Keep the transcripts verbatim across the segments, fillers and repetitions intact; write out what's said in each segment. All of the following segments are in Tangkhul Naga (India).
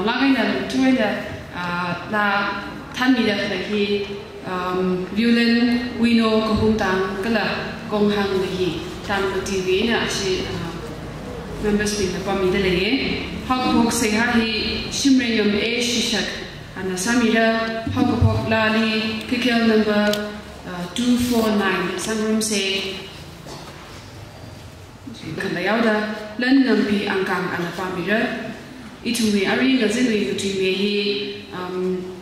Makaina lungthuina, ah, laa thanmida khalei hi, um, Viewland Wino Kahungtang kala Konghang Nahi, Tangkhul T V eina ashi, ah, members bingna pāmida leiya. Haokaphok seihā hi Shimreingam A Shishak ana sāmira, haokaphok laali Kikhel number, ah, two four nine li sangrumsa. Kala yaoda Lanngampi Angkang ana pāmira. Ithumwui arui ngazinwui matuimi hi, um,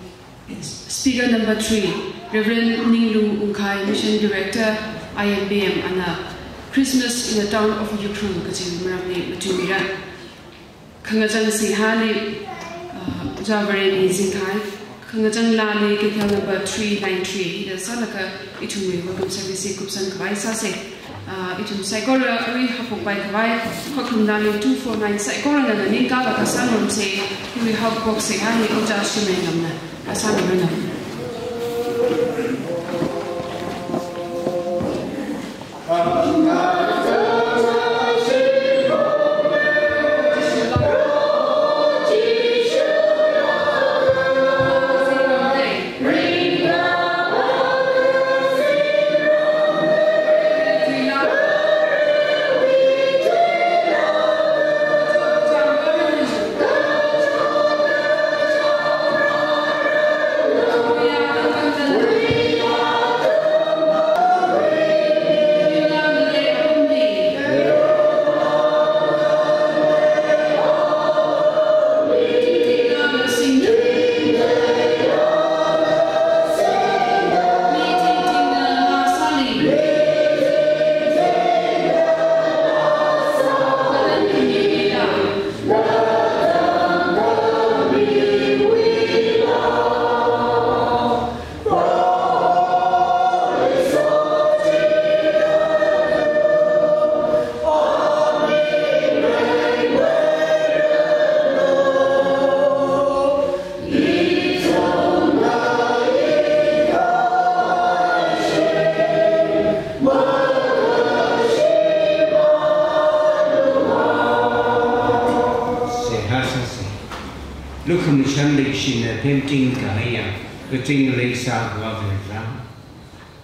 speaker number three, Reverend Ninglung Ungkhai, Mission Director, I M B M ana Christmas in the Town of Ukhrul kaji maramli matuimira. Khangachang seihāli, uh, Ojā Vareli Zingkhai, khangachang laali Kikhel number three nine three hida sālaga ithumwui welcome service hi kupsang khavai sāsa. Ah, ithum saikora arui haophokpai khavai, Khokhlum laali two four nine saikorana ningkālaga sangrumsa, iwui haokaphok seihā hi Ojā Shimreingamna, ah, sāmiranu. Seihā sāsa. Lukhamashan leikashina phemting kahaiya, kaching leisā Avā Varivara.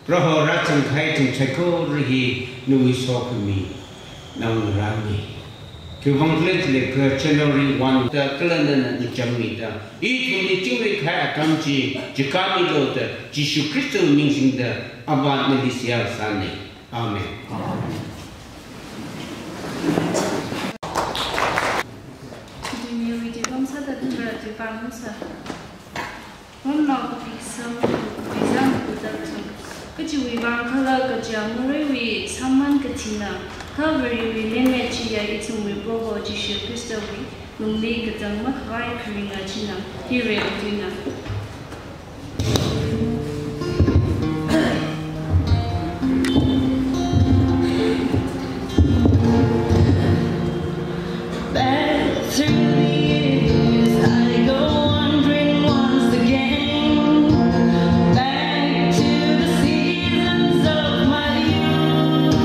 Proho rāzangkahai ithum saikora hi nawui sokhami naongarāna. Khiwuivang khala jilaga January one da kala nana ngachangmida, ithumli chingri kahai atam chi chikāmilu da Jishu Khristawui ming singda Avā nali seihā sāna. Amen. Amen. Ithumwui tuipam sāda tungkara tuipam sā. Ramnao kapisang, kapisang kutharthang. Kachiwui vang khala kaja ngareiwui sāman kathina, kha Varewui lemet chiya ithumwui Proho Jishu Khristawui lungli kazang makhavai kharinga china, hi rem tuina. Back through the years, I go wandering once again. Back to the seasons of my youth.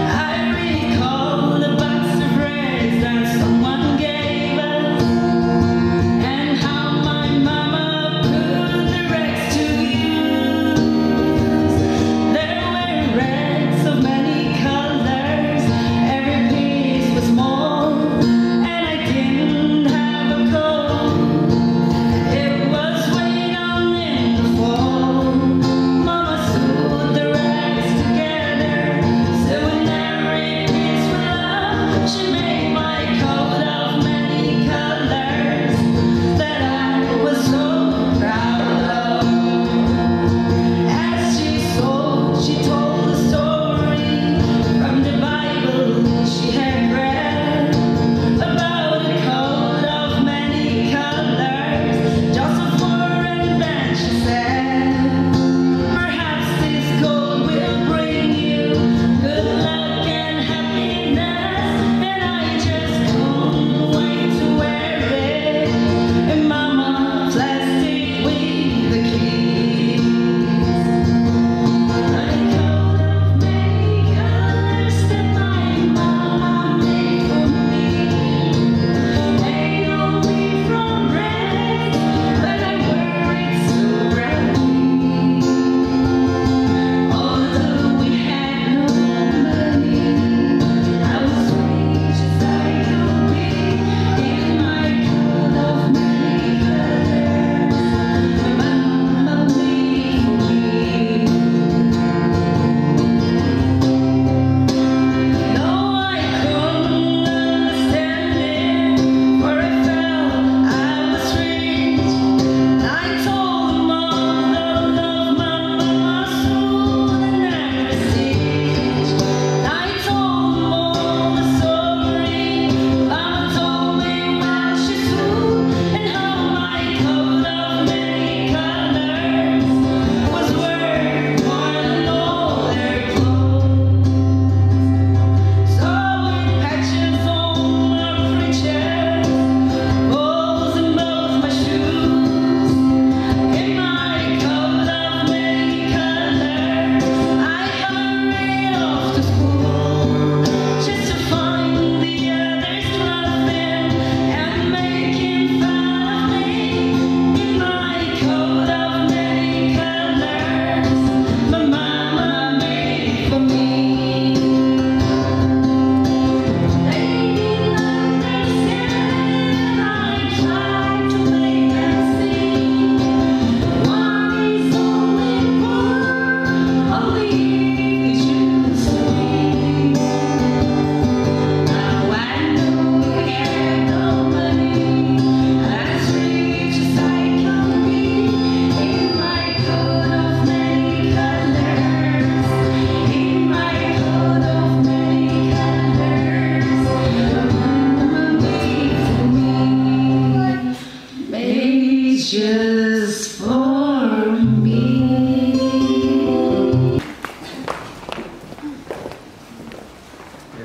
I recall the box of rays that someone gave us, and how my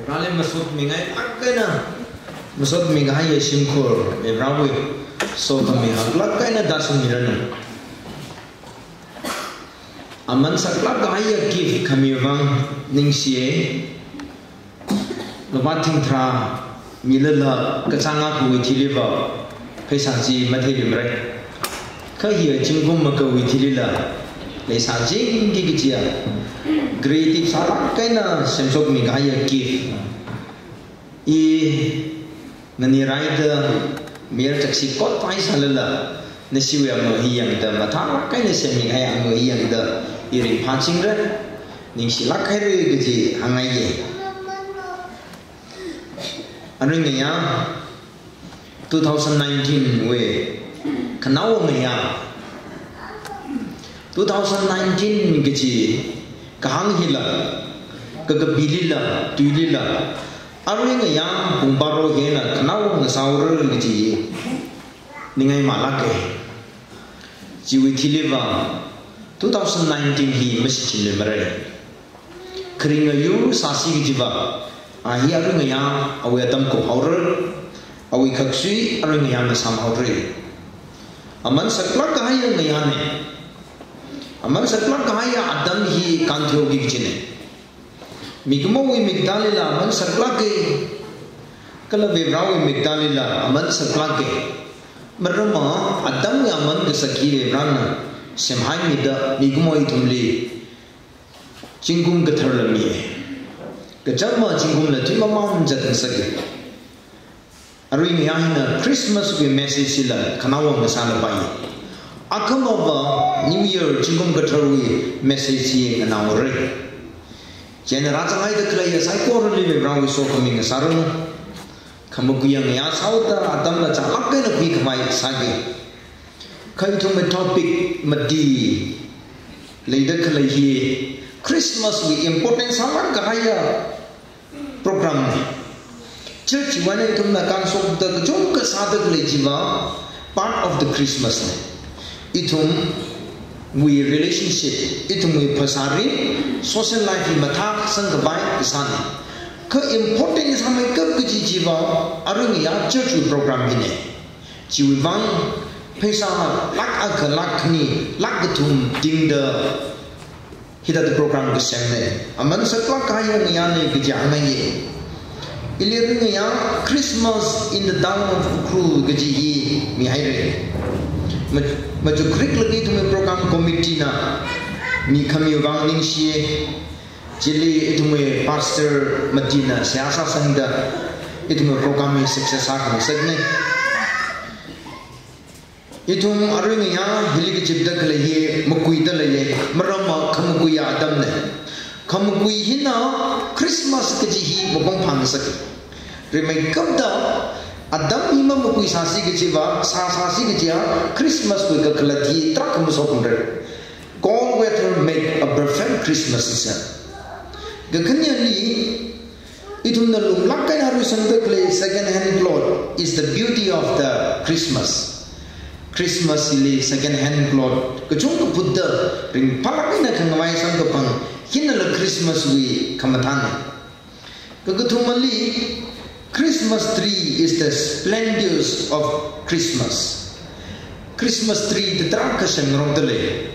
Rāli masotmingailāk eina, masotmi kahaiya shimkhur, Varewui sokhami haklāk eina tāshungmiranu. Aman saklāk kahaiya gift khami vang ningshiya. Lupā thingtharā milala kachāng akhawui thiliva pheisā chi matheimara. Kha hiya zingkum makawui thilila leisāchingki kajiya creative sālāk eina semshokmi kahaiya gift. I nganiraida mayar chakshi kot pai sālala, nashiwui amo hi yangda, mathālāk eina semmi kahai amo hi yangda, i ringphāchingra, ningshilāk haira kaji hāngngaiya. Arui ngayā, two thousand nineteen wui khanaowa ngayā, two thousand nineteen kaji kahāng hila, kakapilila, tuilila, arui ngayā pung baro hina khanaowa ngasāhaora kaji ningai malāka. Chiwui thiliva two thousand nineteen hi mashichinluimara. Kharing ayur sāsi kajiva, a hi arui ngayā awui atam kuphaora, awui khaksui arui ngayāna sāmhaora. Aman saklāk kahaiya ngayāna. Aman saklāk kahaiya atam hi kānthuiki kajina. Mikumowui miktālila aman saklāka, kala Varewui miktālila aman saklāka. Maramva atamwui aman kasak hi Varena semhaimida mikumo ithumli zingkum katharla mi. Kachāma zingkumla tui mamān zatngasaka. Arui ngayā hina Christmas wui message hila khanaowa ngasālapai. Akhamava New Year zingkum katharwui message hi nganaora. Chieina rāzanghaida khaleiya saikorali Varewui sokhami ngasāranu. Khamakui ngayā sāhaoda atamla chālāk eina khuikhavai sāki. Kha ithumwui topic mati leida khalei hi Christmas wui important sālāk kahaiya program na. Church wui eina ithumna kānshokda kachungkha sāda khalei chiva part of the Christmas na. Ithumwui relationship, ithumwui phasārin, social life hi mathāsangkhavai kasāna. Kha important sāmeikap kaji chiva arui ngayā church wui program hina. Chiwui vang pheisā lakh akha, lakh khani, lakh kathum tingda hithāda program kasemna. Aman saklāk kahaiya ngayāna kaji hāngngaiya. Ili arui ngayā Christmas in the town of Ukhrul kaji hi mihaira. Ma-, machuk khariklaga ithumwui program committee na mikhami vang ningshiya. Chili ithumwui pastor matina seihā sāsangda ithumwui program hi success sākhangasakna. Ithum arui ngayā hili kazipda khalei hi makuida leiya, maramva khamakuiya atamna. Khamakui hina Christmas kaji hi mapung phāngasaka. Rimeikapta atam hi mamakui sāsi kajiva, sā sāsi kajiva, Christmas wui kakhalat hi tarākha mashokngarei. Cold weather make a perfect Christmas, sir. Kakhaneli, ithumna lumlāk eina harsangda khalei second hand cloth is the beauty of the Christmas. Christmas hili second hand cloth kachungkha phutda ringphālāk eina khangavai samkaphang, hinala Christmas wui khamathāna. Kakathumali, Christmas tree is the splendors of Christmas. Christmas tree tarākha semngarokda lei.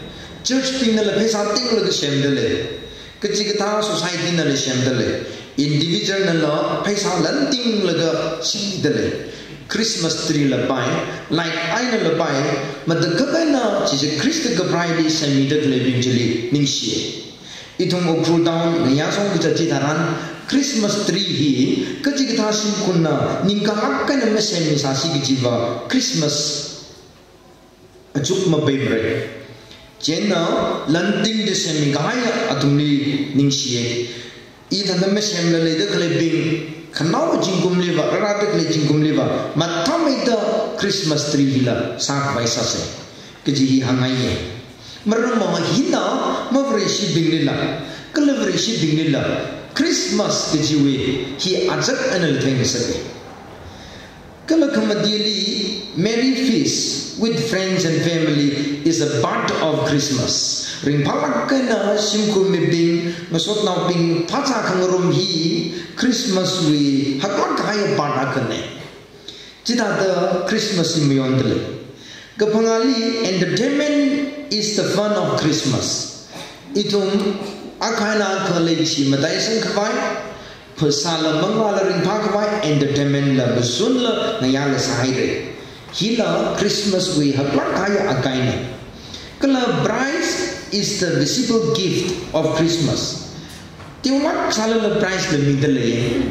Church bingna la pheisā tinglaga semda lei. Kachikathā society nala semda lei. Individual nala pheisā lan tinglaga semda lei. Christmas tree la pai, light eina la pai, matakhak eina Jishu Khrista kaphraili semmida khaleibing chili ningshiya. Ithum Ukhrul town ngayā song kachot chi tharan Christmas tree hi kachikathā shimkhurna ningkhalāk eina masemmi sāsi kajiva Christmas achuk mapaimarei. Chieina lan tingda semmi kahai athumli ningshiya. Ithāda masemla leida khaleibing, khanao zingkumliva, rārada khalei zingkumliva, mathāmeida Christmas tree hila sākhavai sāsa kaji hi hāngngaiya. Maramva hina mavareshibinglila, kala vareshibinglila, Christmas kajiwui hi azak eina la theingasaka. Kala khamatili, merry feast with friends and family is a part of Christmas. Ringphālāk eina shimkhur mibing, ngasotnaobing phāzā khangarum hi Christmas wui haklāk kahai part akhana. Chithāda Christmas hi mayondalei. Kaphangāli, entertainment is the fun of Christmas. Ithum akha eina akha leishi mataisang khavai, phasāla mangāla ringphā khavai, entertainment la mashunla ngayāla sāhaira. Hila Christmas wui haklāk kahai akaina. Kala prize is the visible gift of Christmas. Teolāk sālala prize la midalei.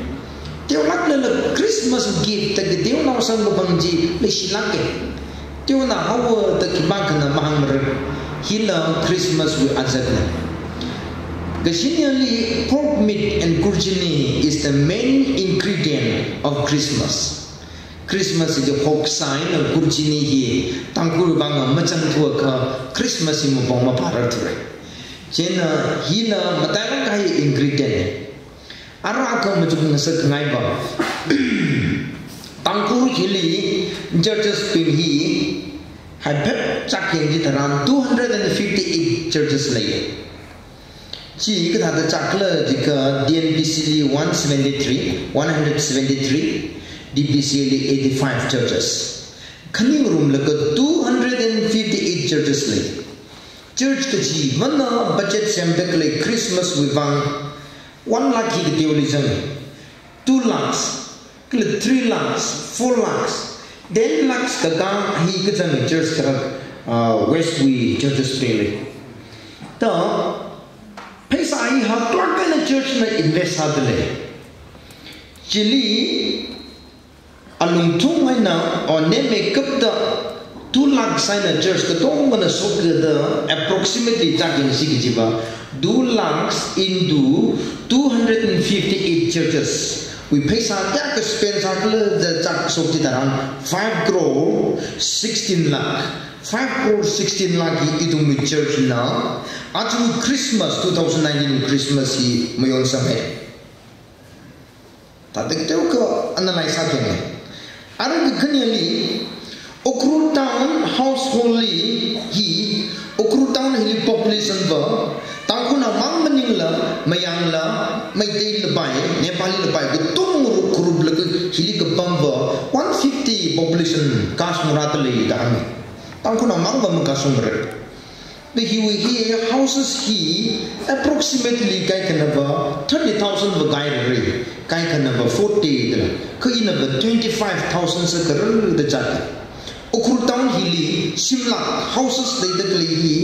Teolāklala Christmas gift da kateonao samkaphang chi leishilāka. Teonao haowa da khipākhana mahāngmara. Hila Christmas wui azatna. Kashineli, pork meat and kurjini is the main ingredient of Christmas. Christmas hi hoksā eina kurjini hi Tangkhul vang machangthuakha Christmas hi mapong maphārarthura. Chieina hila matailāk kahai ingredient. Ara akha machukngasak ngaiva. Tangkhul hili churches bing hi haiphet chak yangchitharan two hundred and fifty-eight churches lei. Chi kathāda chakla jiakha D N B C li one seventy-three, one hundred seventy-three, D B C li eighty-five churches. Khaningarumlaga two hundred and fifty-eight churches lei. Church kachivana budget semda khalei Christmas wui vang one lakh hi kateoli zanga. Two lakhs, kala three lakhs, four lakhs, ten lakhs kakā hi kazang church kara, ah, West wui churches bingli. Da, pheisā hi haklāk eina church na invest sādalei. Chili, alungthung eina, o, nemmeikapta, two lakhs eina church katongana shokda approximately chak yangsi kajiva, two lakhs into two hundred and fifty-eight churches wui pheisā kayākha spend sākhala da chak shokchitharan five crore sixteen lakh. Five crore sixteen lakh hi ithumwui church na aja Christmas, two thousand nineteen Christmas hi mayonsanghaira. Thāda kateokha analyze sākhangai. Ara kakhaneli, Ukhrul Town household li hi, Ukhrul Town hili population va, Tangkhulnao mang maningla, Mayangla, Meiteila pai, Nepalila pai, katonga group group laga hili kapam va, one fifty population kasung rāda lei da hānga. Tangkhulnao mang va makasungmara. Hiwui hi houses hi approximately kaikhanava thirty thousand va kairara, kaikhanava forty da, kha inava twenty-five thousand sākharar da chaka. Ukhrul Town hili shimlak houses leida khalei hi,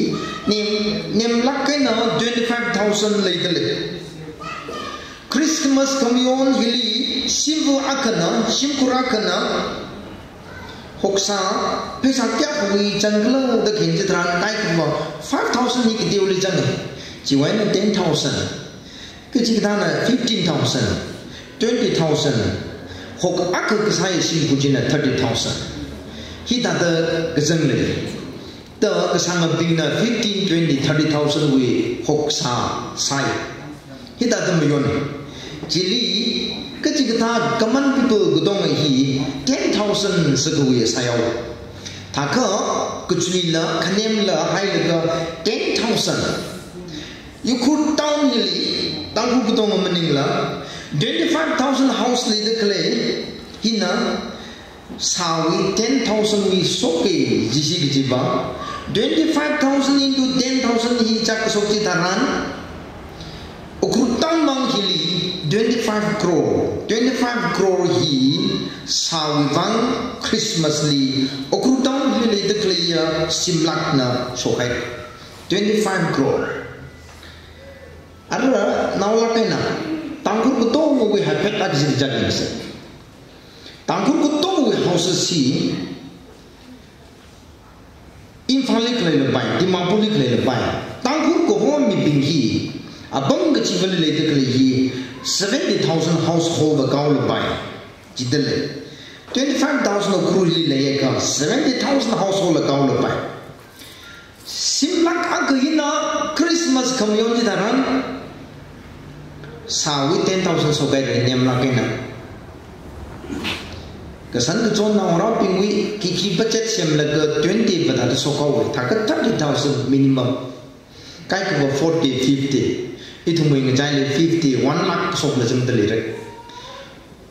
nem, nemlak eina twenty-five thousand leidalei. Christmas khamayon hili shimva akhana, shimkhur akhana, hoksā, pheisā kayākhawui zangkhala da khayang chitharan kaikhava five thousand hi kateoli zanga. Chiwui eina ten thousand. Kachikathāna fifteen thousand, twenty thousand. Hok akha kasāya shimkhur china thirty thousand. Hithāda kazanglei. Da kasāngabingna fifteen, twenty, thirty thousand wui hoksā sāi. Hithāda mayon. Chili, kachikathā common people katonga hi ten thousand sākhawui sāyao. Thākha, kachuila, khanemla, hailaga ten thousand. Ukhrul Town hili, Tangkhul katonga maningla, twenty-five thousand house leida khalei, hina, sāwui ten thousand wui shoka, jishi kajiva, twenty-five thousand into ten thousand hi chak shokchitharan, Ukhrul Town mang hili twenty-five crore, twenty-five crore hi sāwui vang Christmas li Ukhrul Town hili leida khaleiya shimlakna shokhai. Twenty-five crore. Ara naolak eina, Tangkhul katongawui haiphet akha chi chak yangsa. Tangkhul katongawui houses hi Imphalli khaleila pai, Dimapurli khaleila pai. Tangkhul kaho mibing hi, apam kachivali leida khalei hi, seventy thousand household va kaola pai. Chidalei. Twenty-five thousand Ukhrulli leiakha, seventy thousand household la kaola pai. Shimlak akha hina Christmas khamayon chitharan, sāwui ten thousand shokhaira nemlak eina. Kashan kachon naongarābingwui khikhi budget semlaga twenty va thāda shokhaowa, thākha thirty thousand minimum. Kaikhava forty, fifty. Ithumwui ngachaili fifty, one lakh shokla zangda leira.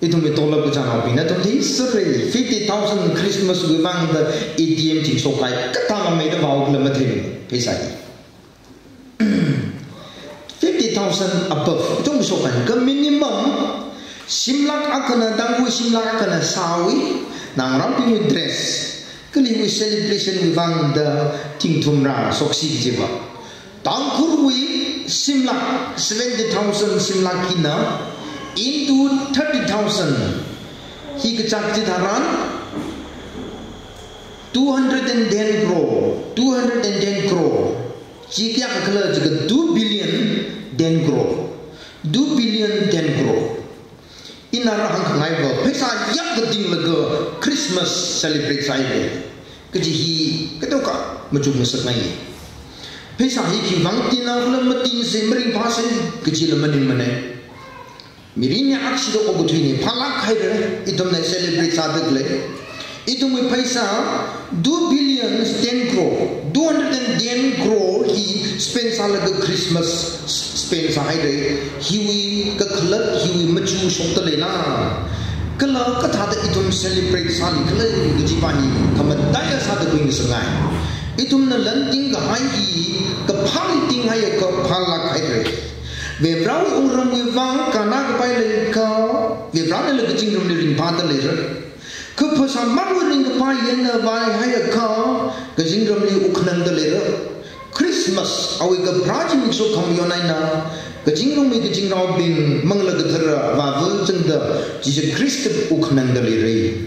Ithumwui tolap kachāngnaobingna athum theisera, fifty thousand Christmas wui vangda A T M chingshok kahai kathā mameida vāhaokhala matheimana, pheisā hi. Fifty thousand above, chungshok kahai, kha minimum, shim lakh akhana, Tangkhul shim lakh akhana sāhaowa, naongarābingwui dress, kala hiwui celebration wui vangda thingthumra shoksi kajiva. Tangkhulwui shim lakh, seventy thousand shim lakh hina, into thirty thousand. Hi kachāk chi tharan, two hundred and ten crore, two hundred and ten crore. Chi kayākha khala jiakha two billion ten crore. Two billion ten crore. Ina rāhāngkhangaiva, pheisā yak katinglaga Christmas celebrate sāhaira kaji hi kateokha machukngasakngai. Pheisā hi khiwuivang tina khala matingsa, maringphāsa kajila maningmana. Mirinli akshida okathuina, phālāk haira, ithumna celebrate sāda khalei. Ithumwui pheisā two billion ten crore, two hundred and ten crore hi spend sālaga Christmas spend sāhaira. Hiwui kakhalat, hiwui machu shokda leila? Kala kathāda ithum celebrate sālikhala kajiva hi khamataiya sāda khuingasakngai. Ithumna lanting kahai hi kaphāli tinghaiakha phālāk haira. Varivarawui wungramwui vang kannakapai leiakha, Varivarana kazingramli ringphāda leira. Kha phasā mangwui ringkaphā eina vaihaiakha, kazingramli wukkhanangda leira. Christmas, awui kapharā zimiksho khamayon eina, kazingramwui kazingraobing, Manglā Kathara vāva zangda, Jishu Khrista wukkhanangda leira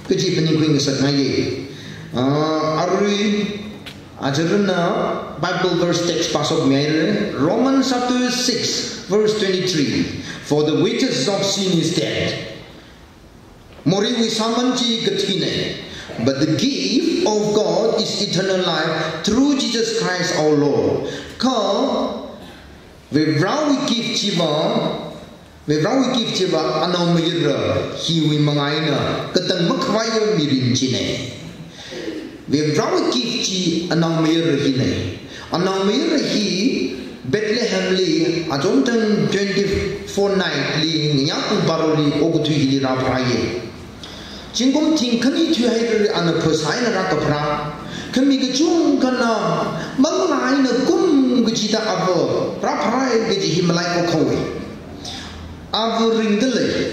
kaji phaningkhui ngasakngaiya. Ah, arui, ajarana Bible verse text pāshokmihaira, Romans chapter six, verse twenty-three. "For the wages of sin is death." Moreiwui sāman chi kathina. "But the gift of God is eternal life through Jesus Christ our Lord." Kha Varivarawui gift chiva, Varivarawui gift chiva anaomayara hiwui manga eina katang makhavaiya mirin china. Varivarawui gift chi anaomayara hina. Anaomayara hi Bethlehemli achonthang twenty-four night li ngayā pung baroli okathui hili rāpharāya. Zingkum thingkhani thuihairali ana phasā eina rākapharā. Kha mi kachungkhana manglā eina kum kachida ava rāpharāya kaji hi malaikok haowa. Ava ringda lei.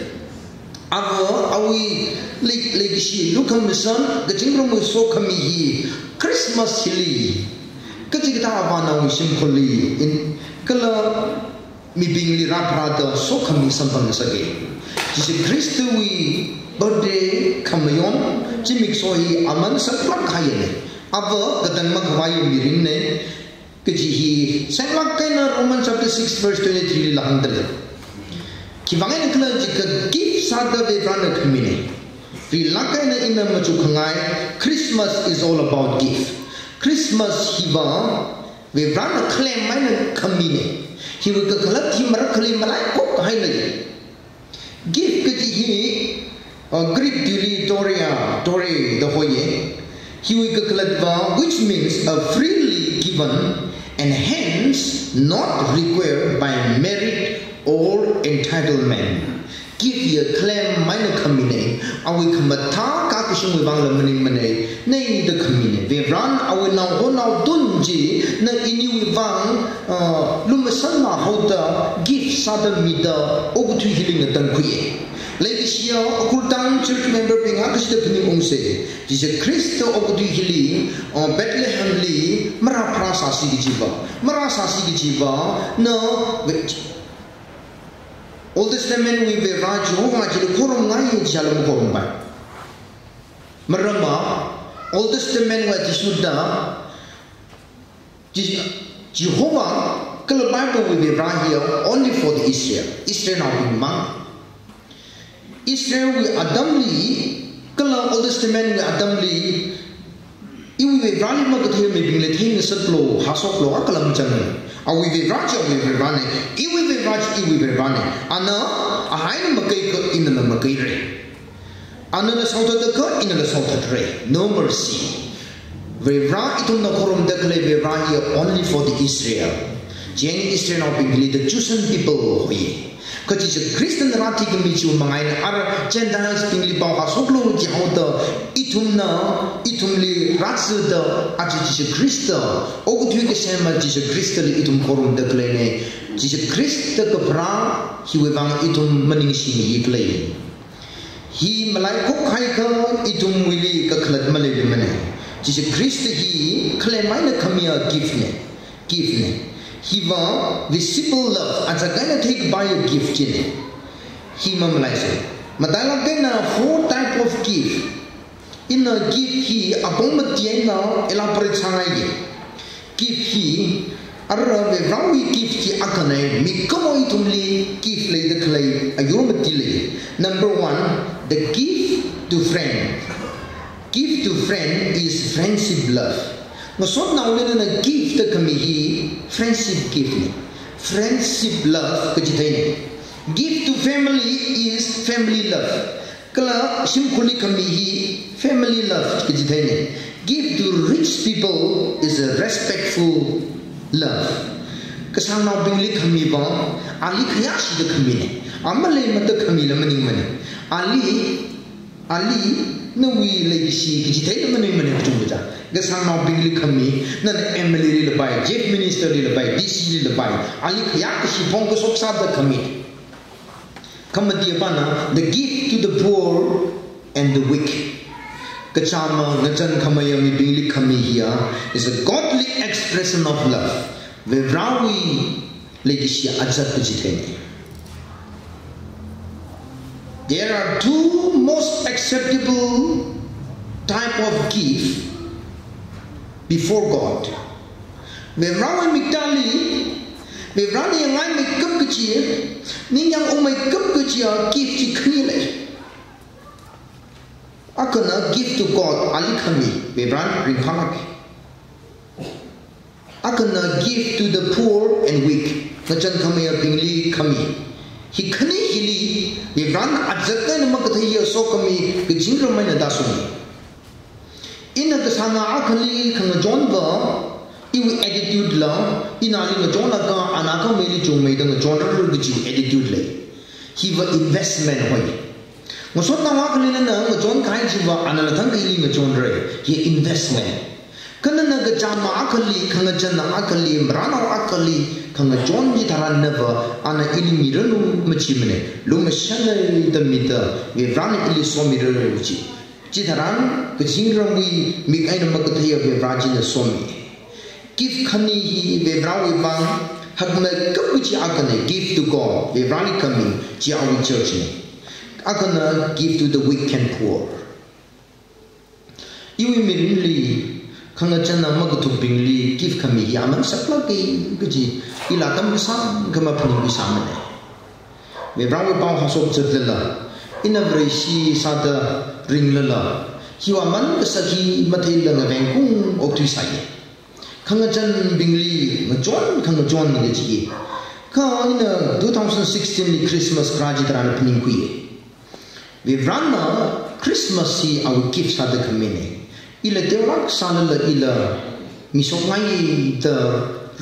Ava awui lei, leikashi, lukhamashan, kazingramwui sokhami hi Christmas hili, kachikathā avānaowui shimkhurli, in, kala mibingli rāpharāda sokhami samphang ngasaka. Jishu Khristawui birthday khamayon, zimiksho hi aman saklāk kahaina. Ava katang makhavaiya mirinna kaji hi saklāk eina Romans chapter six verse twenty-three lila hāngda lei. Khiwuivang eina khala jiakha gift sāda Varivarana khamina. Rilāk eina ina machukkhangai, Christmas is all about gift. Christmas hiva Varivarana claim eina khamina. Hiwui kakhalat hi marakhali malaikok kahaina. Gift kaji hi, uh, Greek tuili dorea, dore da hoiya. Hiwui kakhalatva, which means a freely given and hence not required by merit or entitlement. Gift hiya claim eina khamina, awui khamathā kakashungwui vangla maningmana, neida khamina. Varivarana awui naoho naotun china iniwui vang, uh, lumashanna haoda gift sāda mida okathui hili ngatangkhuiya. Leikashiya Ukhrul Town church member bing akha shida phaningungsa. Jishu Khrista okathui hili, uh, Bethlehemli marāpharāsāsi kajiva. Marāsāsi kajiva, na, wait. Old Testament wui Varivara Jehovah chili khorumngai, chila makhorum pai. Maramva, Old Testament wui athishurda, Je-, Jehovah kala Bible wui Varivara hiya only for the Israel, Israelnaobing mang. Israelwui atamli, kala Old Testament wui atamli, iwui Varivarali makathei mibingli theingasaklu, hāshoklu, akha lam chang. Awui Varivara chi awui Varivarana, iwui Varivara chi iwui Varivarana. Ana, ahaina makaikha inala makaira. Anala shaothatakha inala shaothatra. No mercy. Varivarā ithumna khorumda khalei Varivarā hi only for the Israel. Chieina Israelnaobingli, the chosen people hoi. Kha Jishu Khristana rāthikhami chiwui manga eina ara Gentiles bingli pao hāshoklu jihaoda ithumna, ithumli rāzada aja Jishu Khrista, okathui kasema Jishu Khristali ithum khorumda khaleina. Jishu Khrista kapharā hiwui vang ithum maningshimi khalei. Hi malaikhok haikha ithumwuili kakhalat maleiluimana. Jishu Khrista hi khalemei eina khamiya gift na. Gift na. Hiva visible love, azak eina theikapaiya gift china. Hi mamalaisa. Matailāk eina four type of gift. Ina gift hi apong mati eina elaborate sāngaiya. Gift hi, ara Varivarāwui gift hi akhana, mikumo ithumli gift leida khalei ayur mati lei. Number one, the gift to friend. Gift to friend is friendship love. Ngasotnaoli nana gift da khami hi friendship gift na. Friendship love kaji theina. Gift to family is family love. Kala shimkhurli khami hi family love kaji theina. Gift to rich people is a respectful love. Kasāngnaobingli khamiva, ali khayāshida khamina. A maleimada khamila maningmana. Ali, ali nawui leikashi kaji theila maningmana kachungkha. Kasāngnaobingli khami, nana M L A lila pai, Chief Minister lila pai, D C lila pai, ali khayākashi phongkashok sāda khami. Khamatiya pana, the gift to the poor and the weak. Kachāma ngachān khamayā mibingli khami hiya is a godly expression of love. Varivarāwui leikashi azak kaji theina. There are two most acceptable type of gift before God. Varivarāwui miktāli, Varivarāna yangngaimeikap kaji, ningyāng ungmeikap kajiya gift chi khani lei. Akhana gift to God, ali khami, Varivarāna ringphālāka. Akhana gift to the poor and weak, ngachān khamayābingli khami. Hi khani hili, Varivarāna azak eina makatheiya sokhami kazingramwui eina tāshungmi. Ina kasānga akhali khangachonva, iwui attitude la, ina ali ngachonakha, ana khameili chungmeida ngachonra kaji attitude lei. Hiva investment hoi. Ngasotnao akhali nana ngachonkahai chiva, anala thangkha ili ngachonra. Hi investment. Kha nana kachāma akhali, khangachān akhali, maranao akhali khangachon chitharan nava, ana ili miranu machimana. Lumashanna da mida, Varivarāna ili somira chi. Chitharan kazingramwui mik eina makatheiya Varivarā china somi. Gift khani hi Varivarāwui vang hakmeikap kaji akhana, gift to God, Varivarāli khami, chi awui church na. Akhana gift to the weak and poor. Iwui mirinli, khangachān makathukbingli gift khami hi aman saklāka kaji, ila atam kasāngkha maphaningbisāmana. Varivarāwui pao hāshok zatlala, ina Vareshi sāda ringlala, hiwui aman kasak hi matheila ngavengkung okthuisai. Khangachānbingli ngachon, khangachon kaji. Kha ina two thousand sixteen li Christmas kharā chitharan phaningkhui. Varivarāna Christmas hi awui gift sāda khamina. Ila teolāk sālala ila mishokngaida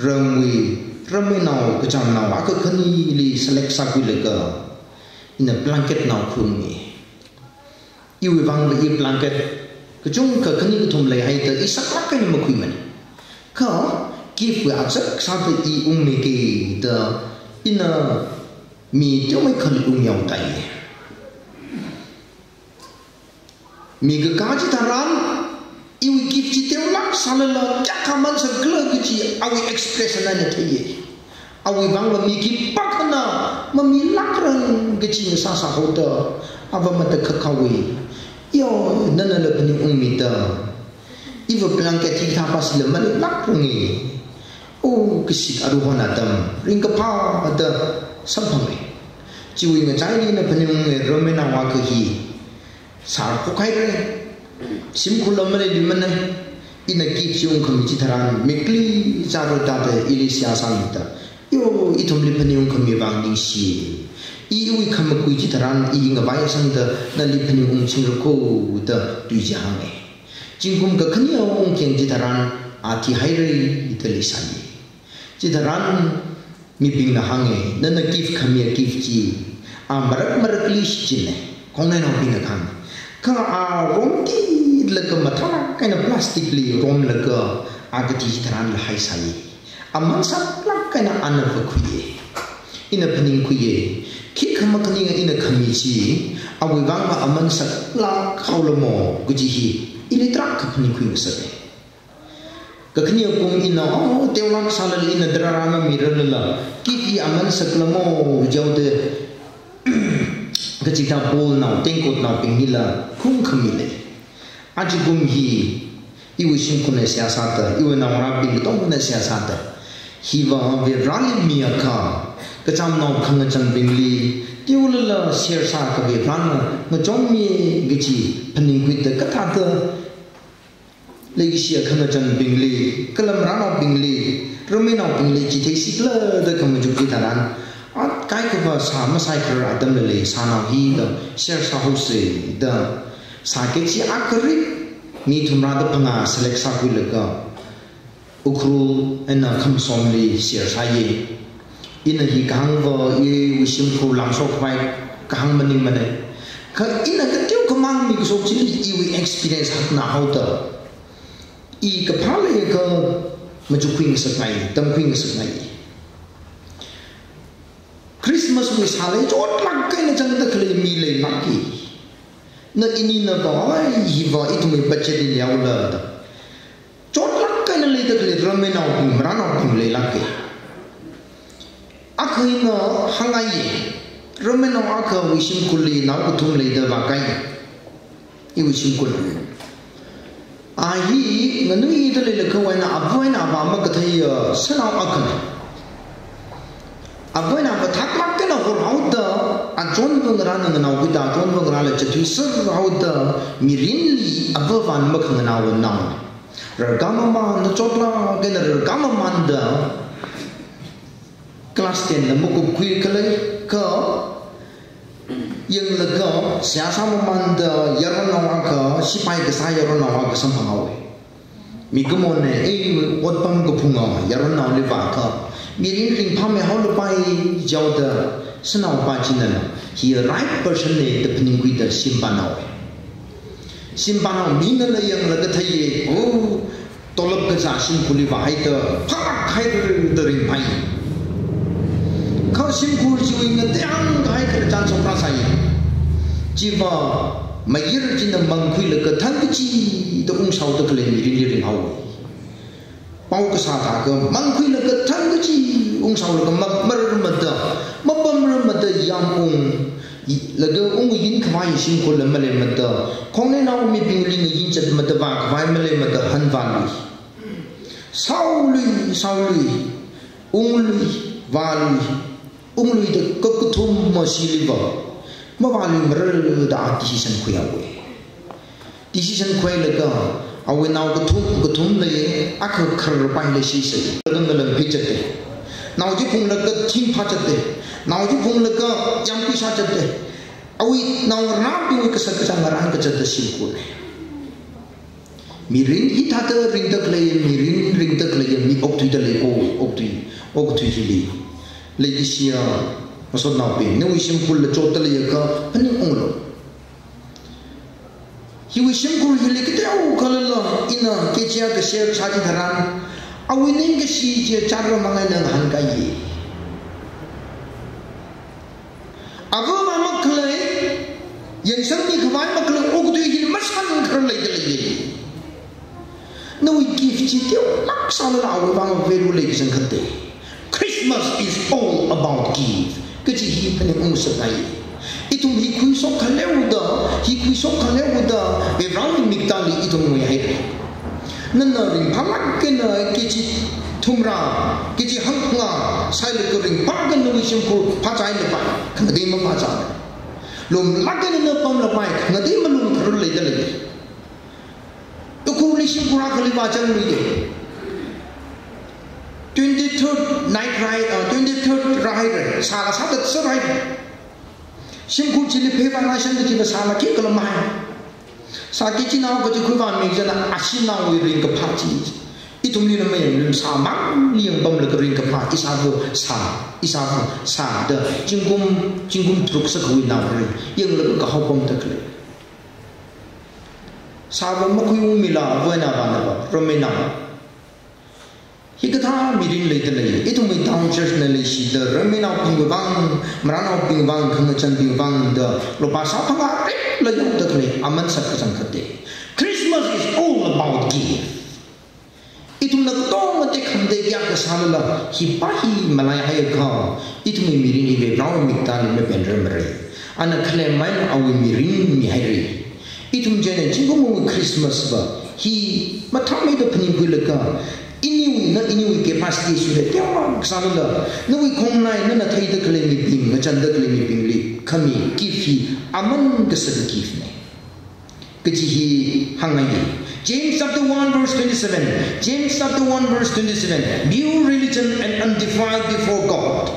ramwui, ramwuinao kachāngnao akha khanili select sākhuilaga, ina blanket naokhaung mi. Iwui vangva i blanket kachungkha khani kathum leihaida i saklāk eina makhuimana. Kha gift wui azak sāda i ungmikida ina mi teomeikha ungyaotai. Mi kakā chitharan, iwui gift chi teolāk sālala, kayākha man sākhala kaji awui expression eina theiya. Awui vangva mi khipākhana mamilākra kaji ngasāsā haoda, ava matakhak haowa. Yo, nanala phaningungmida, iva blanket hikathā pāsila malilākra nge. O, kashik aruihon atam, ringkaphāda samphanga. Chiwui ngachaili ina phaningunga, ramwuinao akha hi sārphok haira. Shimkhurla maleiluimana. Ina gift chi ungkhami chitharan, mikli chara tāda ili seihā sāmida, yo, ithumli phaningungkhami vang ningshi. Iwui khamakui chitharan i ngavai sangda nali phaningungchingra kho da tui chi hānga. Zingkum kakhanea ungkeng chitharan a thihaira da leisai. Chitharan mibingna hānga, nana gift khami gift chi a marak marakli shichinna, khongnainaobingna kahāng. Kha a romtilaga mathālāk eina plastic li romlaga a kathi chitharanla haisai. Aman saklāk eina ana vākhuiya. Ina phaningkhuiya. Khikha makhaninga ina khami chi, awui vangva aman saklāk haolamo kaji hi ili tarākha phaningkhui ngasaka. Kakhanea kum ina, oh, teolāk sālala ina darara mamirarlala, gift hi aman saklamo jihaoda, kachikathā ball nao, tengkotnaobinglila khungkhami lei. Aja kum hi, iwui shimkhurna seihā sāda, iwui naongarābing katongana seihā sāda, hiva Vareli miakha, kachamnao khangachānbingli, teolala share sāakha Varena ngachonmi kaji phaningkhuida kathāda, leikashiya khangachānbingli, kala maranaobingli, rameinaobingli chitheisi khala da khamachuk chitharan, a kaikhava sā masaikharar atamla lei, sānao hila share sāhaosa da, sāki kachi akha rik mi thumrāda phangā select sākhuilaga, Ukhrul eina Khamsomli share sāya. Ina hi kahāngva iwui shimkhur langshok khavai kahāng maningmana. Kha ina kateokha mang mikashok chili iwui experience hakna haoda, i kaphā leiakha machukkhui ngasakngai, tamkhui ngasakngai. Christmas wui sālei chotlāk eina changda khalei mi leilāka. Na ininava, ai, hiva ithumwui budget li yaola da. Chotlāk eina leida khalei rameinaobing, maranaobing leilāka. Akha ina hāngngaiya, rameinao akhawui shimkhurli nao kathum leida vākahai. Iwui shimkhur. A hi nganuida leilakha eina ava eina avā makatheiya shanao akhana. Ava eina avā thaklāk eina horhaoda, achonva ngarāna nganaokida, achonva ngarāla chathuiser haoda, mirinli ava avāna makhanganāwa naona. Rarkā mamānda chotlāk eina rarkā mamānda, class ten la makupkhui khalei, kha yanglaga seihā sāmamānda yaronnao akha, sipai kasā yaronnao akha samphang haowa. Mikumona, ei, otpam kaphunga yaronnaoli vāakha, mirin ringphāmei haolapai jihaoda, shanaopa chinala, hi right person na da phaningkhuida shimpam haowa. Shimpam hao minala yanglaga theiya, oh, tolop kazā shimkhurli vāhaida, phālāk haira da ringphāya. Kha shimkhur chiwui ngateiang kahai khararchan shokra sāya. Chiva mayar china mangkhuilaga thang kachida ungshaoda khalei mirinli ringhaowa. Pao kasā thākha mangkhuilaga thang kachi ungshaolaga ma-, mararmada, mapamrarmada yāmung, i-, laga ungyin khavai shimkhurla maleimada, khongnainao mibingli ngayin chatmada vākhavai maleimada hanvālui. Sāolui, sāolui, unglui, vālui, ungluida kakathum mashiliva, mavāluimararda a decision khuihaowa. Decision khuilaga, awui nao kathum, kathum leiya, akha khararpaila shisa. Laga ngalam phei chatta. Nao chi phunglaga thing phā chatta. Nao chi phunglaga yāmkui sā chatta. Awui naongarābingwui kasā kachāng ngarān kachatta shimkhurna. Mirin hithāda ringda khalei, mirin ringda khalei mi okthuida lei, o, okthui, okthui hili. Leikashiya ngasotnaobing, nawui shimkhurla chotda leiakha phaningunglu. Hiwui shimkhur hili kateokhalala ina kachi akha share sā chitharan, awui ningkashi chi chāra mangai nang hāngkahai. Ava avā makhalei, yangsangmi khavai makhalei, okathui hili mashan kharar leida leiya. Nawui gift chi teolāk sālala awui vang value leikasang khatte. Christmas is all about gift kaji hi phaningung ngasakngai. Ithum hi khuishok khaleoda, hi khuishok khaleoda, Varewui miktāli ithum nguihaira. Nana ringphālāk eina kachi thumrā, kachi hangphangā sālaga ringphākha nawui shimkhur phāchailapai, khangatei maphāchai. Lumlāk eina nana pamlapai, khangatei malung kharar leida lei. Ukhrulli shimkhur akhali vāzangluiya. Twenty-third night ride, uh, twenty-third ride, sāla sāda sārai. Shimkhur chili phei vāngaishanda chiva sāla khikhala mahai. Sāki chinao kachi khuivāmi china ashinaowui ringkaphā chi. Ithumlila mayanglu, sāmang yangpamlaga ringkaphā, ishāva sā, ishāva sā da zingkum, zingkum tharuk sākhuinao ri, yanglaga kahao pamda khalei. Sāva makhuiungmila, āvā navānava, rameina. Hikathā mirin leida lei, ithumwui town church na leishida, rameinaobingwui vang, maranaobingwui vang, khangachānbingwui vang da, lupā sāphangā ripla yaoda khalei, aman sākazang khate. Christmas is all about gift. Ithumna katonga tekhamatei kayākha sālala, hi pa hi malaihaiakha, ithumwui mirin hi Varewui miktāli mapenrarmara. Ana khalei maina awui mirin mihaira. Ithum china zingkumwui Christmas va, hi mathāmeida phaningkhuilaga, iniwui, na iniwui capacity shuda teowa sālala, nawui khongnai, nana theida khalei mibing, ngachānda khalei mibingli khami gift hi aman kasā gift na kaji hi hāngngai. James chapter one verse twenty-seven. James chapter one verse twenty-seven. Pure religion and undefiled before God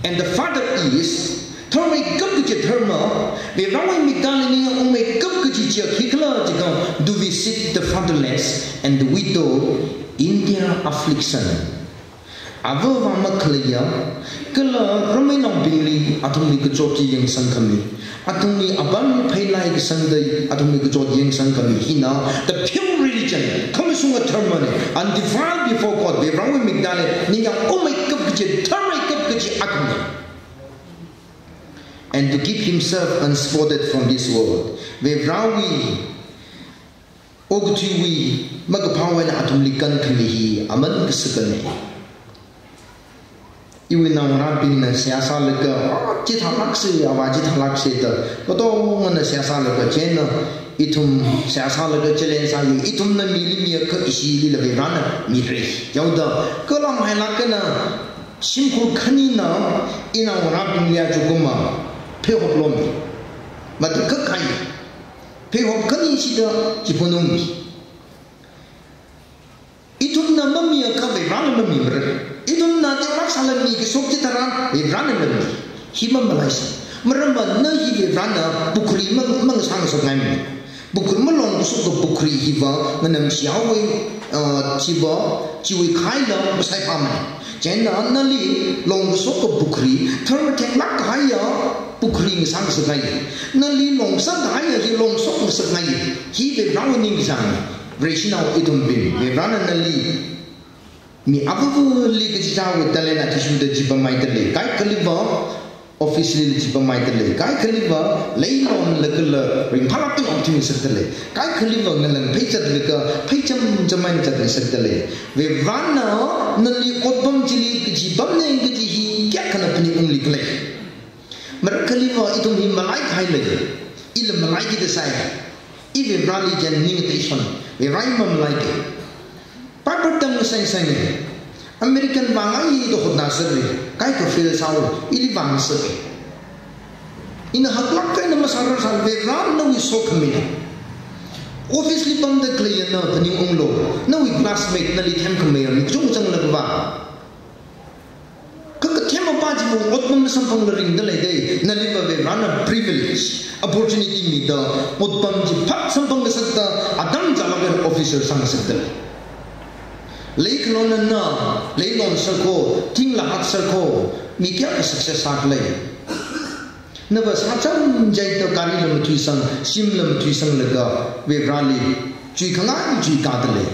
and the Father is, tharmeikap kaji dharma, Varewui miktāli ningyāng ungmeikap kaji chiya khikhala jiakha, to visit the fatherless and the widow in their affliction. Āvā āvā makhaleiya, kala rameinaobingli athumwui kachot chi yangsangkhami, athumwui apam pheilai kasangda athumwui kachot yangsangkhami hina the pure religion, khamashunga dharma na, undefiled before God, Varewui miktāli ningyāng ungmeikap kaji, tharmeikap kaji athumna. And to keep himself unspotted from this world. Varewui okathuiwui makaphāwui eina athumli kankhami hi aman kasā na. Iwui naongarābingna seihā sālaga, ah, chithālāksa, āvā chithālāksa da, katongana seihā sālaga, chieina ithum seihā sālaga challenge sāya, ithumna mili miakha ishilila Varena mira. Yaoda, kala mailāk eina, shimkhur khanina, inaongarābingli aja khuima, pheihop lomi. Matakhak khai. Pheihop khani shida, chiphanungmi. Ithumna mamiakha Varena mamimara. Ithumna teolāk sālala mi kashok chitharan Varena mami. Hi mamalaisa. Maramva na hi Varena pukhri mang, mang sāngasakngaimi. Pukhri malong kashok kapukhri hiva nganamshihaowa, ah, chiva, chiwui khaila masaiphāmana. Chieina nali long kashok kapukhri, tharmatheng lāk kahaiya pukhri ngasāngasakngai. Nali long sākahaiya hi long shokngasakngai. Hi Varewui ningkachāngna. Vareshinao ithumbing, Varena nali mi āvāvāli kachichāwui talent athishurda chipamhaida lei. Kaikhaliva office lila chipamhaida lei. Kaikhaliva leilonlagala ringphālāk eina ungthuingasakda lei. Kaikhaliva ngalang phei zatlaga phei chamcham eina zatngasakda lei. Varena nali otpam chili kachipamna kaji hi kayākhana phaningunglikhala. Marakhaliva ithum hi malaikahai lei. Ila malaikida sai. I Vareli jan ning ateishon. Vare mamalaiki. Bible tamngasāngasānga. American vāngaida hotnasakra. Kaikha fail sālu. Ili vāngasaka. Ina haklāk eina masārar sālu, Varena nawui sokhamina. Office li pamda khaleiya na phaningunglu. Nawui classmate nali themkhameiya mi kachungkha zanglākva. Kha kathem apā chiwui otpam samphangla ringda leida, naliva Varena privilege, opportunity mida, otpam chi phat samphangngasakda, atam chālāk eina officer sāngasakda lei. Leikhalona na, leilon sākho, thingla haksākho, mi kayākha success sākhala. Nava sācham jaida garila mathuisang, shimla mathuisanglaga, Vareli, chuikhangai chuikāda lei.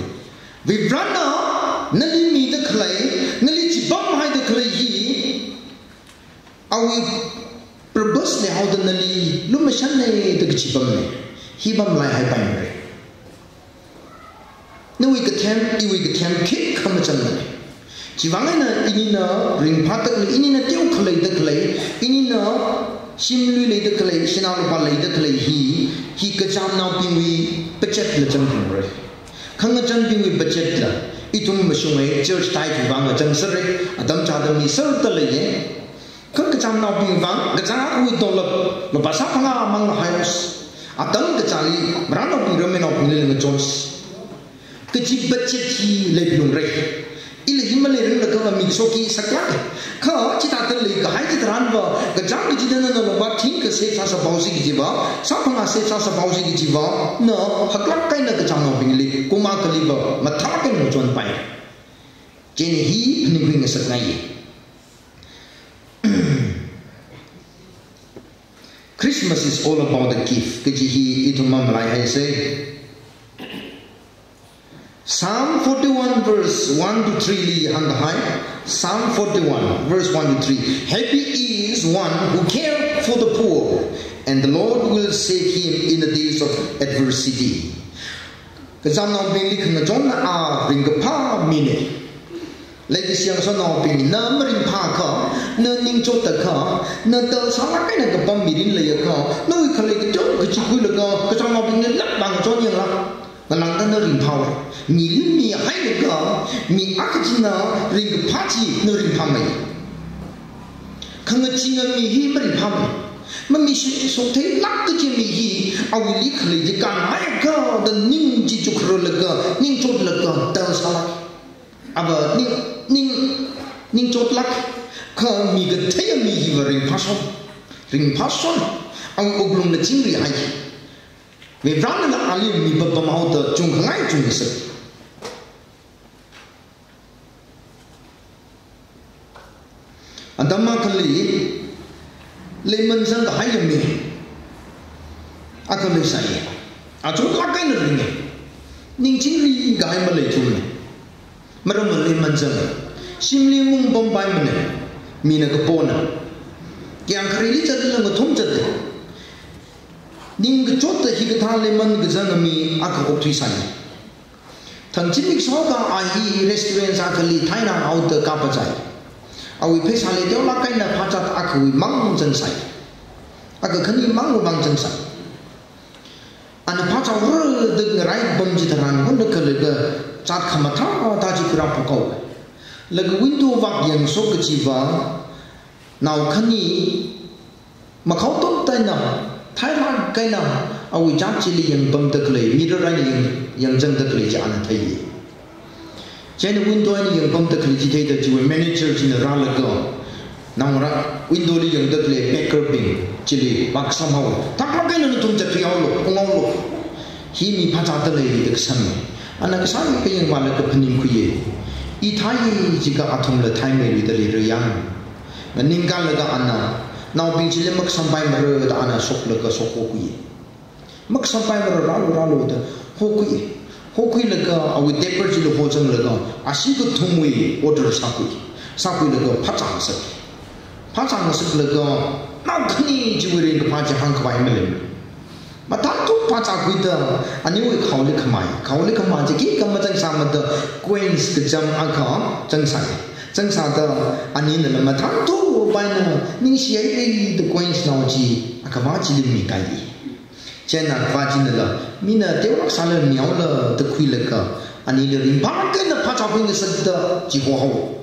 Varena nali mida khalei, nali chipamhaida khalei hi, awui purpose leihaoda nali lumashanna da kachipamna. Hi mamalaihaipaimara. Nawui kathem, iwui kathem khikha machānna. Chiwui vang eina inina ringphāda khalei, inina teokhaleida khalei, inina shimlui leida khalei, sinā lupā leida khalei hi, hi kachamnaobingwui budget la zangphalungra. Khangachānbingwui budget la, ithum mashunga church tithe vang zangserra, atam chāda miserda leiya. Kha kachamnaobing vang, kachāngwui tolop, lupā sāphangā mang la house. Atam kachāli, maranaobing rameinaobingli ngachon. Kaji budget hi leiphalungra. Ila hi maleiranglakha mi kashokki saklāka. Kha chithāda leikahai chitharanva, kachāng kachida nana longva thingkha save sāsāpaosi kajiva, sāphangā save sāsāpaosi kajiva, na haklāk eina kachamnaobingli, kum akhaliva mathālāk eina ngachonpai. Chieina hi phaningkhui ngasakngai. Christmas is all about the gift. Kaji hi ithum mamalaihai sei. Psalm forty-one verse one to three li hāngkahai. Psalm forty-one verse one to three. Happy is one who care for the poor, and the Lord will save him in the days of adversity. Kachamnaobingli khangachon a ringkaphā mina. Leikashi yangshonaobing, na maringphākha, na ningchotakha, na tal sālāk eina kapam mirin leiakha, nawui khalei kachon kachi khuilaga, kachamnaobingli lāk vāngachon yangla, ngalāngda na ringphāwa. Mili mihailaga, mi akha china ringkaphā chi na ringphāmei. Khangachee mi hi maringphāmei. Mamishi shoktheilāk kaji mi hi, awuili khalei chi kānhaiakha da ning chi chukharlaga, ningchotlaga, tal sālāk. Ava ning, ning, ningchotlāk, kha mi kathei mi hiva ringphāshon. Ringphāshon. Awui wuklungla chingrihai. Varivarānala ali mi papamhaoda chungkhangai chungkasā. Atam akhali leiman zangkahai mi akha leisai. Achonlāk eina ringa. Ning chingrikahai maleithumana. Maramva leiman zanga. Shimli mung pampaimana. Mina kapona. Kayāng khareli zatlala ngathum zata. Ningkachotda hikathā leiman kazanga mi akha okthuisai. Thangchin mikshokha a hi restaurant akhali thainaoda kapazai. Awui pheisāli teolāk eina phāzat akhawui mang zangsai. Akha khani mangwui mang zangsai. Ana phāzat rada ngarai pam chitharan hunda khalaga zat khamathā thā chi khuirāphok haowa. Laga window vak yangshok kajiva nao khani makhao tongtaina, thailāk eina awui zat chili yangpamda khalei, mirror eina yang, yangzangda khalei chi ana theiya. Chieina window eina yangpamda khalei chi theida chiwui manager china rālaga, naongarā, window li yangda khalei beggar bing chili vākasām haowa. Thaklāk eina nathum zatthuihaolu, unghaolu. Hi mi phāzatda lei da kasāmi. Ana kasāmi kayāng vālaga phaningkhuiya. I thai jiakha athumla thaimeiluida leira yang. Nganingkalaga ana, naobing chili makasampaimara da ana shoklaga shokhokhui. Makasampaimara, rālu rālu da hokhui. Hokhuilaga awui diaper chili hozanglaga, ashee kathumwui order sākhui. Sākhuilaga phāzat ngasak. Phāzat ngasaklaga, nao khani chiwui ringkaphā chi hāngkhavai malei. Mathānthu phāzatkhuida, aniwui khaoli khamai. Khaoli khamai chi khikha mazangsāmada coins kacham akha zangsai. Zangsāda aninala mathānthu paina, ningshihaira da coins nao chi akhavā chili mikahai. Chieina akhavā chinala, mina teolāk sālala mihaola da khuilaga, anili ringphālāk eina phāzatkhui ngasakda chi hohao.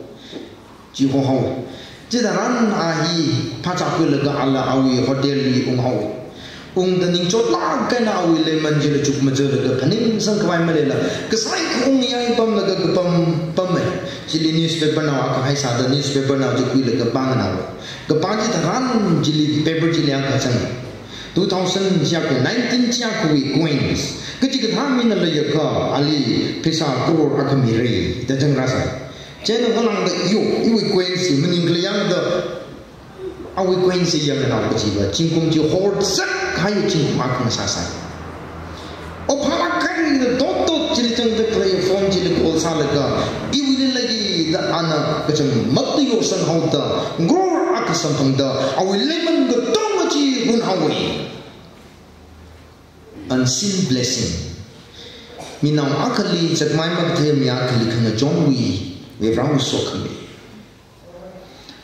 Chi hohao. Chitharan a hi phāzatkhuilaga ala awui hotel li unghaowa. Ungda ningchotlāk eina awui leiman chila chukmajalaga phaningsangkhavai maleila, kasai khaung yai pamlaga kapam pama. Chili newspaper nao akha haisāda newspaper nao chi khuilaga pānganao. Kapā chitharan chili paper chili akha zanga. Two thousand chiakha, nineteen chiakhawui coins. Kachikathā mina leiakha ali pheisā crore akha mira da zangrāsai. Chieina ngalāngda yo, iwui coins chi maningkhala yangda, awui coins chi yangnao kajiva, zingkum chi horzak kahai zingkum akha ngasāsai. Ophālāk eina dot dot chili zangda khalei phone chili call sālaga, iwuili leida ana kachangmākta yorsanghaoda, crore akha samphangda, awui leiman katonga chi hunhaowa. Unseen blessing. Minao akhali, zakmai makathei mi akhali khangachonwui Varivarāwui sokhami.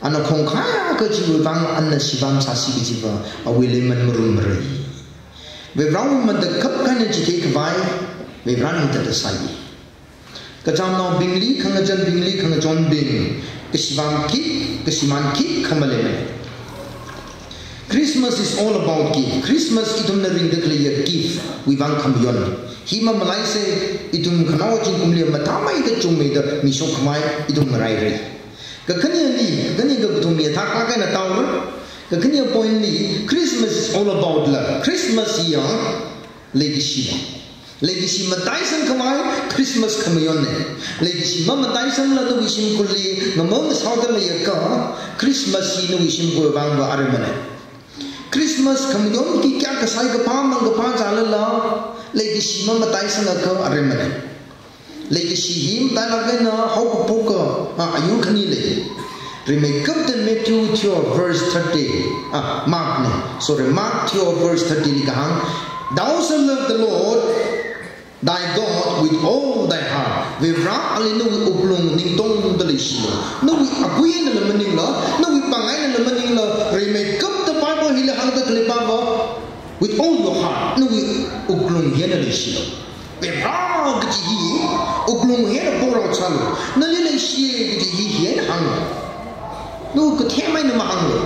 Ana khongkhai kajiwui vang ana shibam sāsi kajiva awui leiman marum marai. Varivarāwui matakhak eina chitheikhavai, Varivarāna hithāda sāi. Kachamnaobingli, khangazanbingli, khangachonbing, kashibam khik, kashimān khikha maleimana. Christmas is all about gift. Christmas ithumna ringda khaleiya gift wui vang khamayon. Hi mamalaisa ithum khanao zingkumli mathāmeida chungmeida mishok khavai ithum ngaraira. Kakhaneli, kakhane kakathumli thāklāk eina taora. Kakhaneli point li, Christmas is all about love. Christmas hiya leikashi. Leikashi mataisang khavai Christmas khamayonna. Leikashi mamataisangla nawui shimkhurli ngamang sāda leiakha, Christmas hi nawui shimkhur vangva aremana. Christmas khamayon ki kayākha sai kaphā mang kaphā zālala, leikashi mamataisangakha aremana. Leikashi hi matailāk eina haokaphoka, ah, ayur khani lei. Rimeikapta Matthew twelve verse thirty. Ah, Mark na. Sorry, Mark twelve verse thirty li kahāng, "Thou shalt love the Lord thy God with all thy heart." Varivarali nawui wuklung ningtongda leishilu. Nawui akui einala maningla, nawui pāng einala maningla, rimeikapta Bible hili hāngda khalei pāva, "With all your heart," nawui wuklung hi eina leishilu. Varivara kaji hi wuklung hi eina porao sālu. Nali leishi kaji hi hi eina hānglu. Nawui kathema eina mahānglu.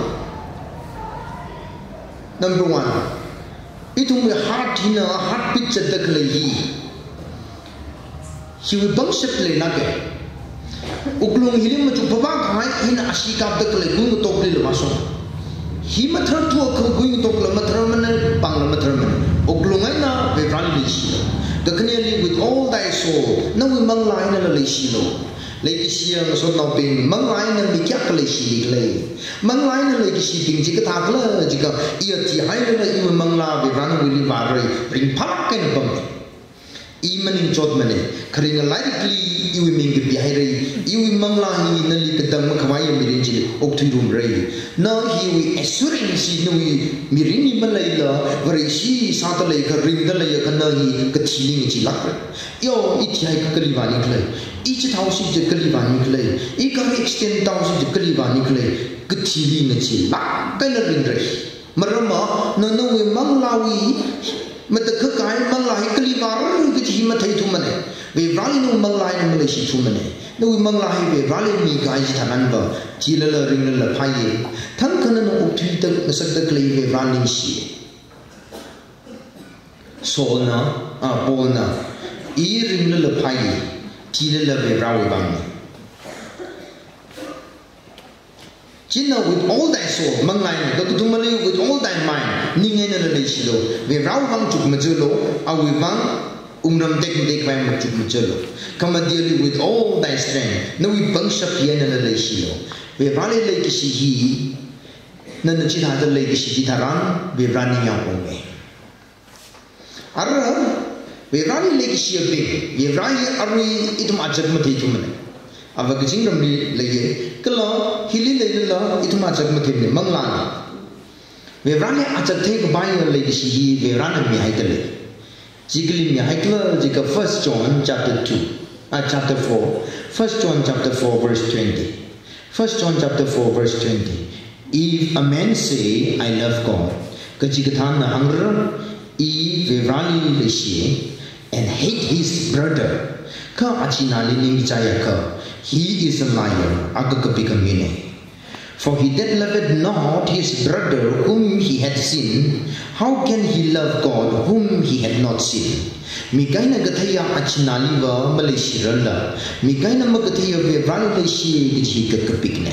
Number one, ithumwui heart hina, heartbeat zatda khalei hi, hiwui pangshap leilāka. Wuklung hili machuk papa kahai hina ashee kapda khalei kuingatok lila mashok. Hi mathar thuakha kuingatokla matharmana, pāngla matharmana. Wuklung eina Varivarali leishilu. Kakhaneli, "With all thy soul," nawui manglā einala leishilu. Leikashiya ngasotnaobing, manglā eina mi kayākha leishili khala? Manglā eina leikashibing chi kathākhala jiakha, iya thihailala iwui manglā Varivarana iwuili vāra, ringphālāk eina pam. I maningchotmana, kharinga lairikli iwui ming kapihaira, iwui manglā hi nali katang makhavaiya mirin chili okthuirumra. Na hiwui assurance hi nawui mirinli maleila, Vareshi sāda leiakha, ringda leiakha na hi kathili ngachee lākra. Yo, i thihaiakha kali vāni khala? I chithāosi kaje kali vāni khala? I gari accident tāosi kaje kali vāni khala? Kathili ngachee lāk eina ringra. Maramva, na nawui manglāwui matakhak kahai manglā hi kali vāra kaji hi matheithumana. Varivarali nawui manglā eina maleishithumana. Nawui manglā hi Varivarali mikahai chitharanva, thilala ringlala phāya. Thangkha nana okthuida ngasakda khalei Varivara ningshi. Saulna, ah, Paulna, "I ringlala phāya, thilala Varivarawui vangna." China "with all thy soul," manglā eina, kakathumali "with all thy mind," ning einala leishilu. Varivarawui vang chukmajālu, awui vang wungram tekmatek vai machukmajālu. Khamateli "with all thy strength," nawui pangshap hi einala leishilu. Varivarali leikashi hi, nana chithāda leikashi chitharan, Varivara ningyāng unga. Ara, Varivarali leikashiyabing, Varivara hi arui ithum achak matheithumana. Ava kazingramli leiya, kala hili leilala ithum achak matheimana, manglāna. Varivarali achak theikapaiya leikashi hi Varivarana mihaida lei. Chi kali mihaikhala jiakha First John chapter two, ah, chapter four, First John chapter four verse twenty. First John chapter four verse twenty. "If a man say, 'I love God,'" kachikathāna hāngra, "I Varivarali leishi," "and hate his brother," kha achināli ningkachāiakha, "he is a liar," a kakapika mina. "For he that loveth not his brother whom he hath seen, how can he love God whom he hath not seen?" Mik eina katheiya achināliva maleishirarla, mik eina makatheiya Varivarali leishi kaji kakapikna.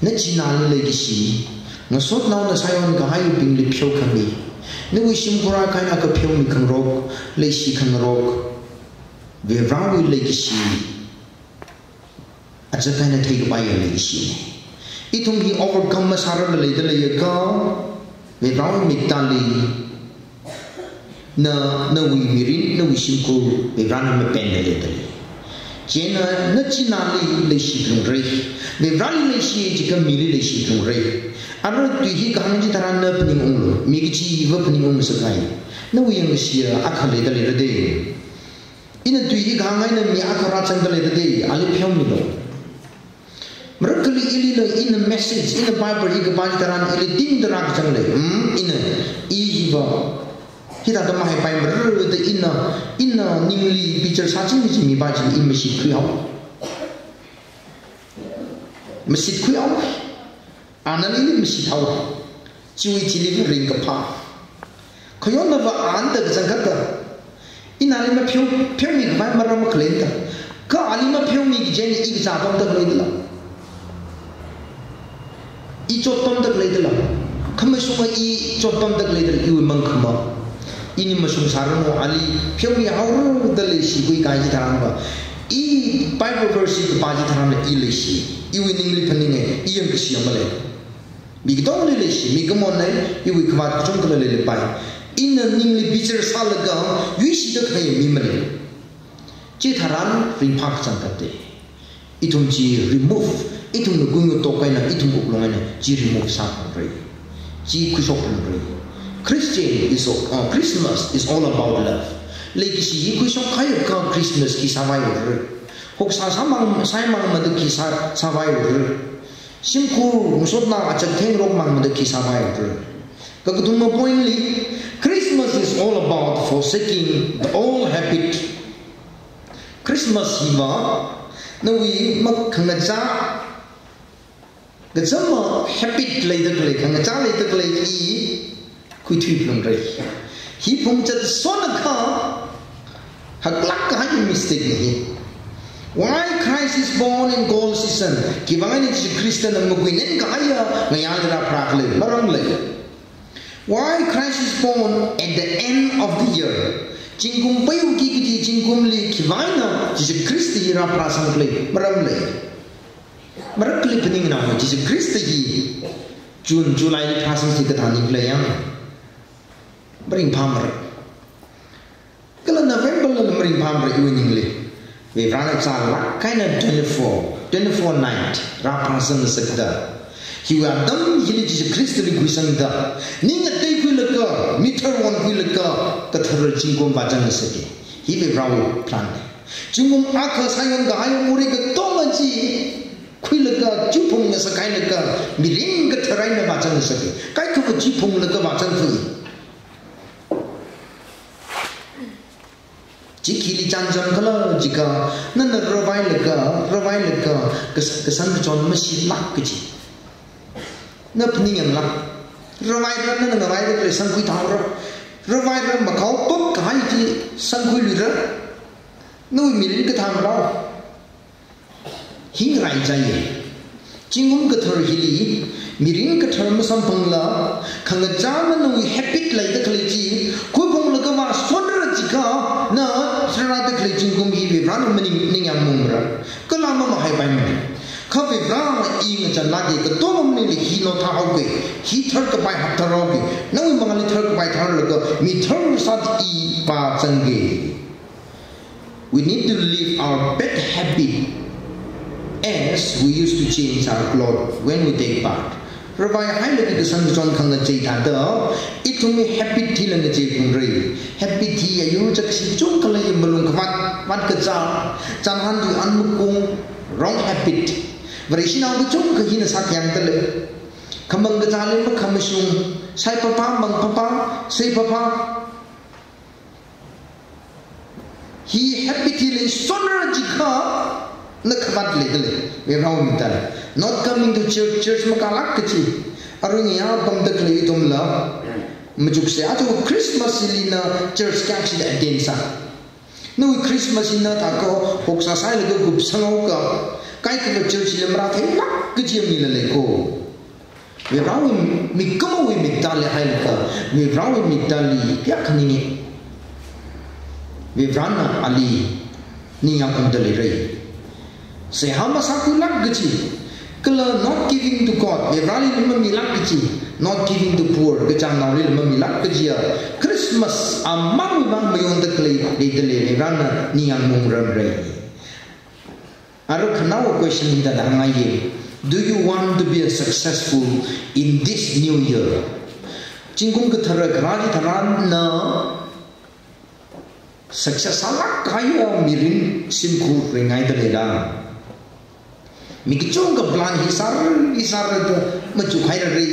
Nachināli leikashi, ngasotnaona sāyon kahaibingli pheokhami. Nawui shimkhur akha eina akha pheomi khangarok, leishi khangarok, Varivarawui leikashi achak eina theikapaiya leikashina. Ithum hi overcome masārarla leida leiakha, Varivarawui miktāli na, nawui mirin, nawui shimkhur Varivarana mapenda leida lei. Chieina nachināli leishiphalungra. Varivarali leishi jiakha mili leishiphalungra. Ara tui hi kahāng chitharan na phaningunglu, mi kachiva phaningung masākai. Nawui yangkashiya akha leida leira de. Ina tui hi kahāng eina mi akha rāzangda leira de, ali pheomilu. Marākhali ilila ina message, ina Bible hi kapā chitharan ili tingda rākazang lei. Hmm, ina, i hiva hithāda mahaipaimarada ina, ina ningli bichar sāching chi mipa chi i mashitkhuihao. Mashitkhuihao. Ana ili mashithao. Chiwui chili ringkaphā. Khayonnaova ānda kachangkhatta, ina ali mapheomi khavai maram makhaleida. Kha ali mapheomi kaji eina i kazā pamda khaleidala, i chot pamda khaleidala, khamashunga i chot pamda khaleidala, iwui mangkhama. Ini mashung sāranu, ali pheomi haorada leishi khui kahai chitharanva, i Bible verse kapā chitharanva i leishi. Iwui ningli phaninga, i yangkashi malei. Mi katongli leishi, mikumona iwui khavāt kachungkhala leilapai. Ina ningli bichar sālaga yuishida khalei mi malei. Chitharan ringphā kachangkhatta. Ithum chi remove, ithumna kuingatok eina, ithum wuklung eina chi remove sāphalungra. Chi khuishokphalungra. Christian is all, uh, Christmas is all about love. Leikashi hi khuishok kahaiakha Christmas khi sāvai ura. Hoksā sāmang, sāmang mada khi sā, sāvai ura. Shimkhur ngasotnao achak thengrok mang mada khi sāvai ura. Kakathuma point li, Christmas is all about forsaking the old habit. Christmas hiva, nawui makhangachā, kachama habit leida khalei, khangachā leida khalei hi khuithuiphalungra. Hi phungchat sona kha, haklāk kahai mistake na hi. Why Christ is born in cold season? Khiwuivang eina Jishu Khristana makuinen kahaiya ngayāli rāpharā khalei, maram lei. Why Christ is born at the end of the year? Zingkum paiuki kaji zingkumli khiwuivang eina Jishu Khrista hi rāpharāsang khalei, maram lei. Marakli phaningnao, Jishu Khrista hi June, July li pharāsangsi kathā ning khalei yang. Maringphāmara. Kala November lala maringphāmara iwui ningli. Varivarana chālāk eina twenty-four, twenty-four night rāpharāsang ngasakda. Hiwui atam hili Jishu Khristali khuisangda, ning ateikhuilaga, mithar onkhuilaga, kathara zingkum vāzang ngasaka. Hi Varivarawui plan na. Zingkum akha sāyon kahai morei katonga chi khuilaga, chi phungngasakhailaga, mirin kathar eina vāzang ngasaka. Kaikhava chi phunglaga vāzangkhui. Chi khili chānjam khala jiakha, nana ravailaga, ravailaga, kas-, kashan kachon mashilāk kaji. Na phaningyangla, ravaira, nana ngavaida khalei sangkhui thaora. Ravaira, makhao pap kahai chi sangkhuiluira. Nawui mirin kathāmara. Hi ngarai chāya. Zingkum kathar hili, mirin kathar masamphangla, khangachāna nawui habit leida khalei chi khuiphunglaga vāsonra jiakha, na rārada khalei zingkum hi Varivarana maning, ningyāng mungmara. Kala mamahaipaimana. Kha Varivara i ngachānlāka, katonga maningli hi nothahaoka, hi tharkapai haptharhaoka, nawui mangāli tharkapai tharlaga, mithar sāda i vāzangka. We need to leave our bad habit as we used to change our clothes when we take bath. Ravaihailaga kashan kachon khangachei thāda, ithumwui habit hila ngacheiphungra. Habit hi ayur chak shi chungkha lei, malung khavāt, vātkazā, chānhān tui an makung, wrong habit. Vareshinao kachungkha hina sākayāngda lei. Khamang kazāli makhamashung, sai phapha, mang phapha, sai phapha. Hi habit hili sonra jiakha na khavāt leida lei, Varivarawui mingda. Not coming to church, church makālāk kaji. Arui ngayā pamda khalei ithumla machuksa, aja Christmas hili na church kayākha shida attend sā. Nawui Christmas hina thākha hoksā sāhailaga kupsanghaoka, kaikhava church hili marātheilāk kaji mila leiko. Varivarawui mikumowui miktāli hailaga, Varivarawui miktāli kayākha ningi. Varivarana ali ningyāng ungda leira. Seihā masākhuilāk kaji, kala not giving to God, Varivarali mamilāk kaji, not giving to poor, kachāngnaoli mamilāk kajiya Christmas amangmang mayonda khalei leida lei, Varivarana ningyāng mungrarmara. Arui khanaowa question hithāda hāngngaiya. Do you want to be a successful in this new year? Zingkum kathara kharā chitharan na success sālāk kahaiya mirin shimkhur ringaida leila? Mi kachungkha plan hi sār, hi sārda machukhairara.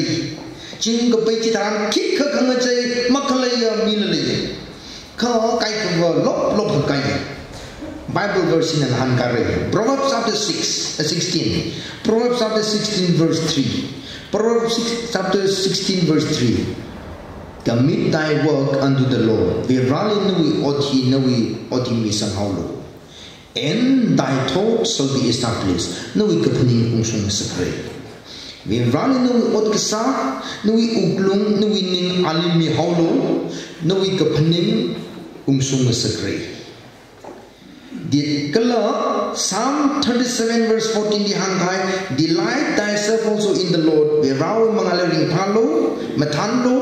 Zingkum kapai chitharan khikha khangachei makhaleiya mila leiya. Kha kaikhava lop lop hakai. Bible verse hina ngahānkara. Proverbs chapter six, uh, sixteen. Proverbs chapter sixteen verse three. Proverbs six, chapter sixteen, verse three. "Commit thy work unto the Lord." Varivarali nawui ot hi, nawui ot hi misanghaolu. "And thy thought shall be established." Nawui kaphaning ungshung ngasakra. Varivarali nawui ot kasā, nawui wuklung, nawui ning ali mihaolu, nawui kaphaning ungshung ngasakra. Di-, kala Psalm thirty-seven verse fourteen li hāngkahai, "Delight thyself also in the Lord." Varivarawui mangāli ringphālu, mathānlu,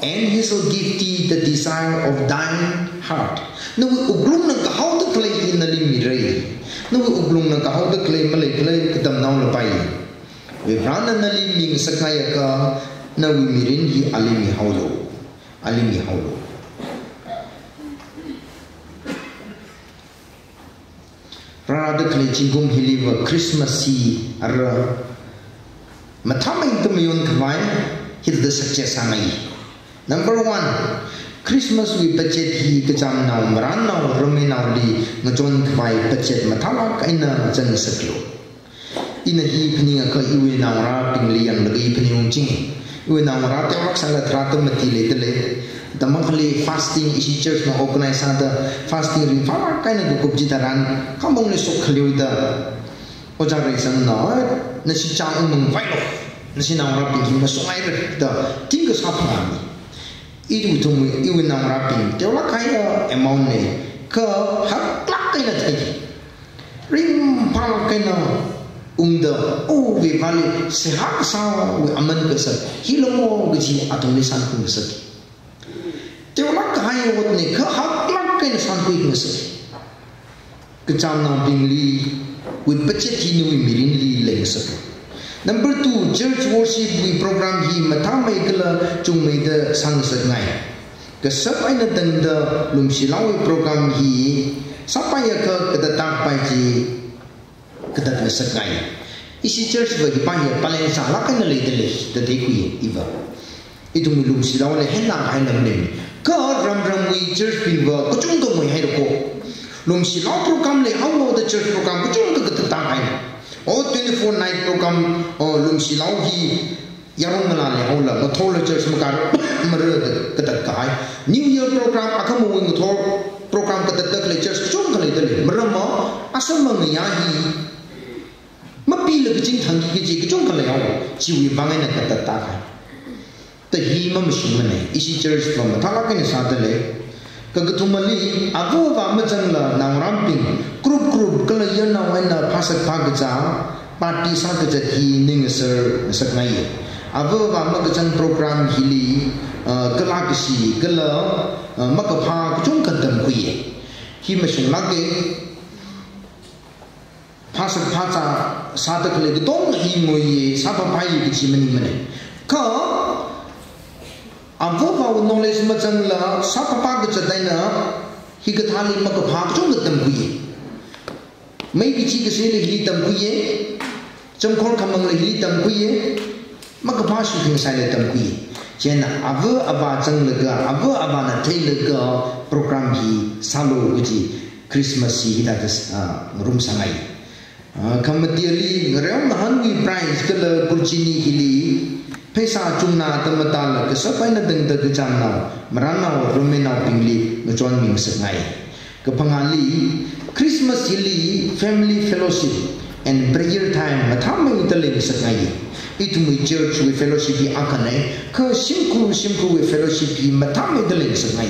"and he shall give thee the desire of thine heart." Nawui wuklungna kahaoda khalei hi nali mira. Nawui wuklungna kahaoda khalei, maleikhalei katamnao lapai. Varivarana nali mingasakngai akha, nawui mirin hi ali mihaolu. Ali mihaolu. Rārada khalei zingkum hiliva Christmas hi ara mathāmeida mayonkhavai hithāda success sāngai. Number one, Christmas wui budget hi kachamnao, marannao, rameinaoli ngachonkhavai budget mathālāk eina chānngasaklu. Ina hi phaning akha iwui naongarābingli yanglaga i phaning ungching. Iwui naongarā teolāk sāla tharāda mati leidalei. Tamakhali fasting ishi church na organize sāda fasting ringphālāk eina kakup chitharan khamongli shokkhaleoda, ojā reisangna, "Nashi chāng ungmangvailu. Nashi naongarābing hi mashungngaira," da thingkha sāphangmi. Ithum, iwui naongarābing teolāk kahai amount na, kha haklāk eina thei. Ringphālāk eina ungda, o, Varivarali seihā kasāwui aman kasā hi longmo kaji athumli sankhui ngasaka. Teolāk kahai otna, kha haklāk eina sankhui ngasaka. Kachamnaobingli, wui budget hi nawui mirinli leingasaka. Number two, church worship wui program hi mathāmei kala chungmeida sāngasakngai. Kashap eina tangda Lumshilaowui program hi sāpai akha katattākpai chi katat ngasakngai. Ishi church va hipa hi pāleng sālāk eina leidalei da theikhui iva. Ithum Lumshilaoli henna kahai lamna. Kha ramramwui church bingva kachungkha muihai rako. Lumshilao program leihaowa da church program kachungkha katattāhai. O twenty-four night program, o Lumshilao hi yaron ngalā leihaola, ngathorla church makar mara da katat kahai. New Year program akhamawui ngathor program katatda khalei church kachungkha leidalei. Maramva, asam mangaya hi mapilaga chingthangki kaji kachungkha leihaowa. Chiwui vang eina katattāhai. Ta hi mamashungmana, ishi church va mathālāk eina sādalei. Kakathumali, ava avā mazangla naongarābing group group kala yarnao eina phāsat phākazā, party sākazat hi ning ngasar ngasakngai. Ava avā makazang program hili, ah, kala kashi, kala, ah, makaphā kachungkha tamkhuiya. Hi mashunglāka. Phāsat phāzā sāda khalei katonga hi ngoiya, sāphaphāya kaji maningmana. Kha, ava avāwui knowledge mazangla, sāphaphā kazat eina, hikathāli makaphā kachungkha tamkhuiya. Mei kachi kasila hili tamkhuiya, chamkhor khamangla hili tamkhuiya, makaphā shukhi ngasaila tamkhui. Chieina ava avā zanglaga, ava avāna theilaga program hi sālu kaji Christmas hi hithāda, ah, ngarumsāngai. Ah, khamatili ngareo ngahānwui prize kala khurchini hili pheisā chungna tamata la kashap eina tangda kachamnao, marannao, rameinaobingli ngachonmi ngasakngai. Kaphangāli, Christmas hili family fellowship and prayer time mathāmeida leingasakngai. Ithumwui church wui fellowship hi akhana, kha shimkhur shimkhurwui fellowship hi mathāmeida leingasakngai.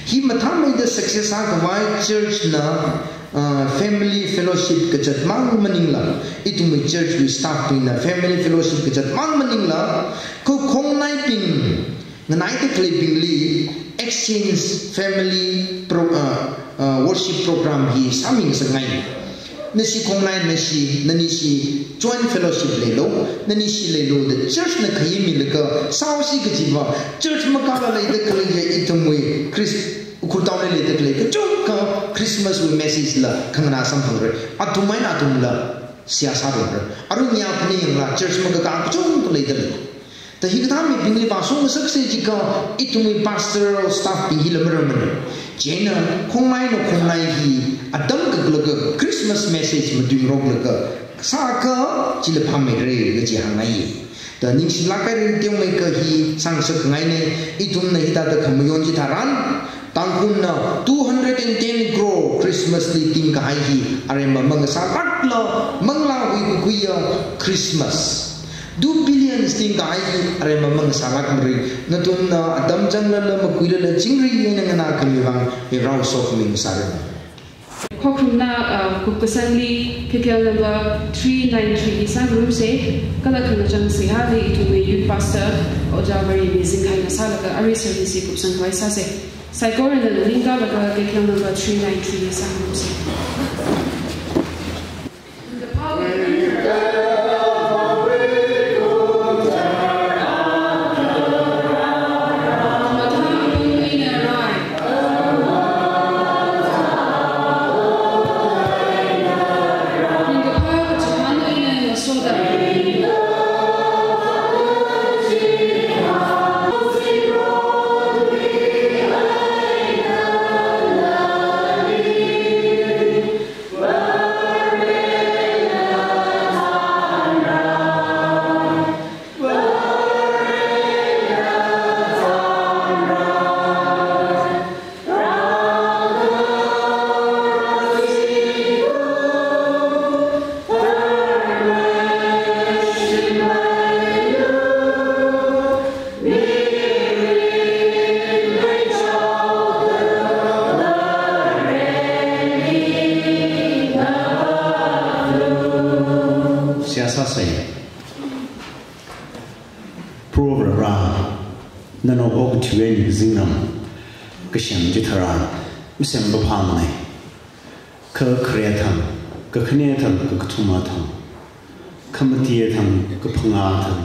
Hi mathāmeida success sākhavai church na, ah, family fellowship kazat mang maningla, ithumwui church wui staff bingna family fellowship kazat mang maningla, kha khongnaibing nganaida khaleibingli exchange family pro-, uh, uh, worship program hi sāmi ngasakngai. Nashi khongnai nashi, nanishi joint fellowship leilu, nanishi leilu da church na khayimmilaga sāhaosi kajiva, church makāla leida khaleiya ithumwui Christ, Ukhrultaoli leida khalei kachungkha Christmas wui message la khanganā samphangra. Athum eina athumla seihā sāphangra. Arui nia phaningla church makakā kachungkha leidalei. Ta hikathā mibingli vāshung ngasaksa jiakha, ithumwui pastoral staff bing hila maramana. Chieina khongnaina khongnai hi atam kaklaga Christmas message matuingaroklaga sākha chila phāmeira kaji hāngngai. Da ningshilāk kahai ringtengmeikha hi sāngasakngaina, ithumna hithāda khamayon chitharan, Tangkhulna two hundred and ten crore Christmas li tingkahai hi aremma mangasālākla manglā huikakhuiya Christmas. Two billions tingkahai hi aremma mangasālākmara. Nathumna atam changlala makuilala chingri eina nganākhami vang hi rao sokmi ngasāra. Khokharumna, uh, kupkasangli Kaikhel number three nine three li sāngarumsa, kala khangachang seihāli ithumwui youth pastor, Ojā Vareimi Zingkhaina sālaga arui service hi kupsangkhavai sāsa. Saikorana ningkalaga Kaikhel number three nine three li sāngarumsa. Seihā sāsa. Proho Vare, nana okathui eina kazingram kasem chitharan, masem kaphāmana. Kha khare thang, kakhane thang, kakathuma thang, khamati thang, kaphangā thang,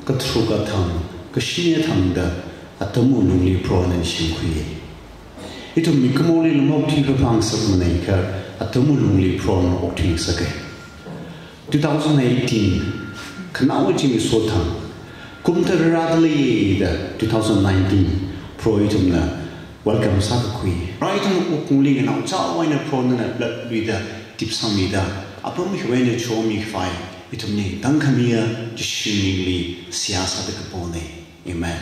katharuk thang, kashini thang da atamwui lungli Proho nana semkhui. Ithum mikumoli lam okathui kaphā ngasakmana kha atamwui lungli Proho nana okathui ngasaka. Two thousand eighteen, khanao ching sothang, kum tharā rāda leida two thousand nineteen, Proho ithumna welcome sākakhui. Proho ithum wuklungli nganaochaowui eina Proho nana latluida, tipsangmida, apam hiwui eina chomikhavai, ithumli tangkhamiya Jishu mingli seihā sāda kapona. Amen.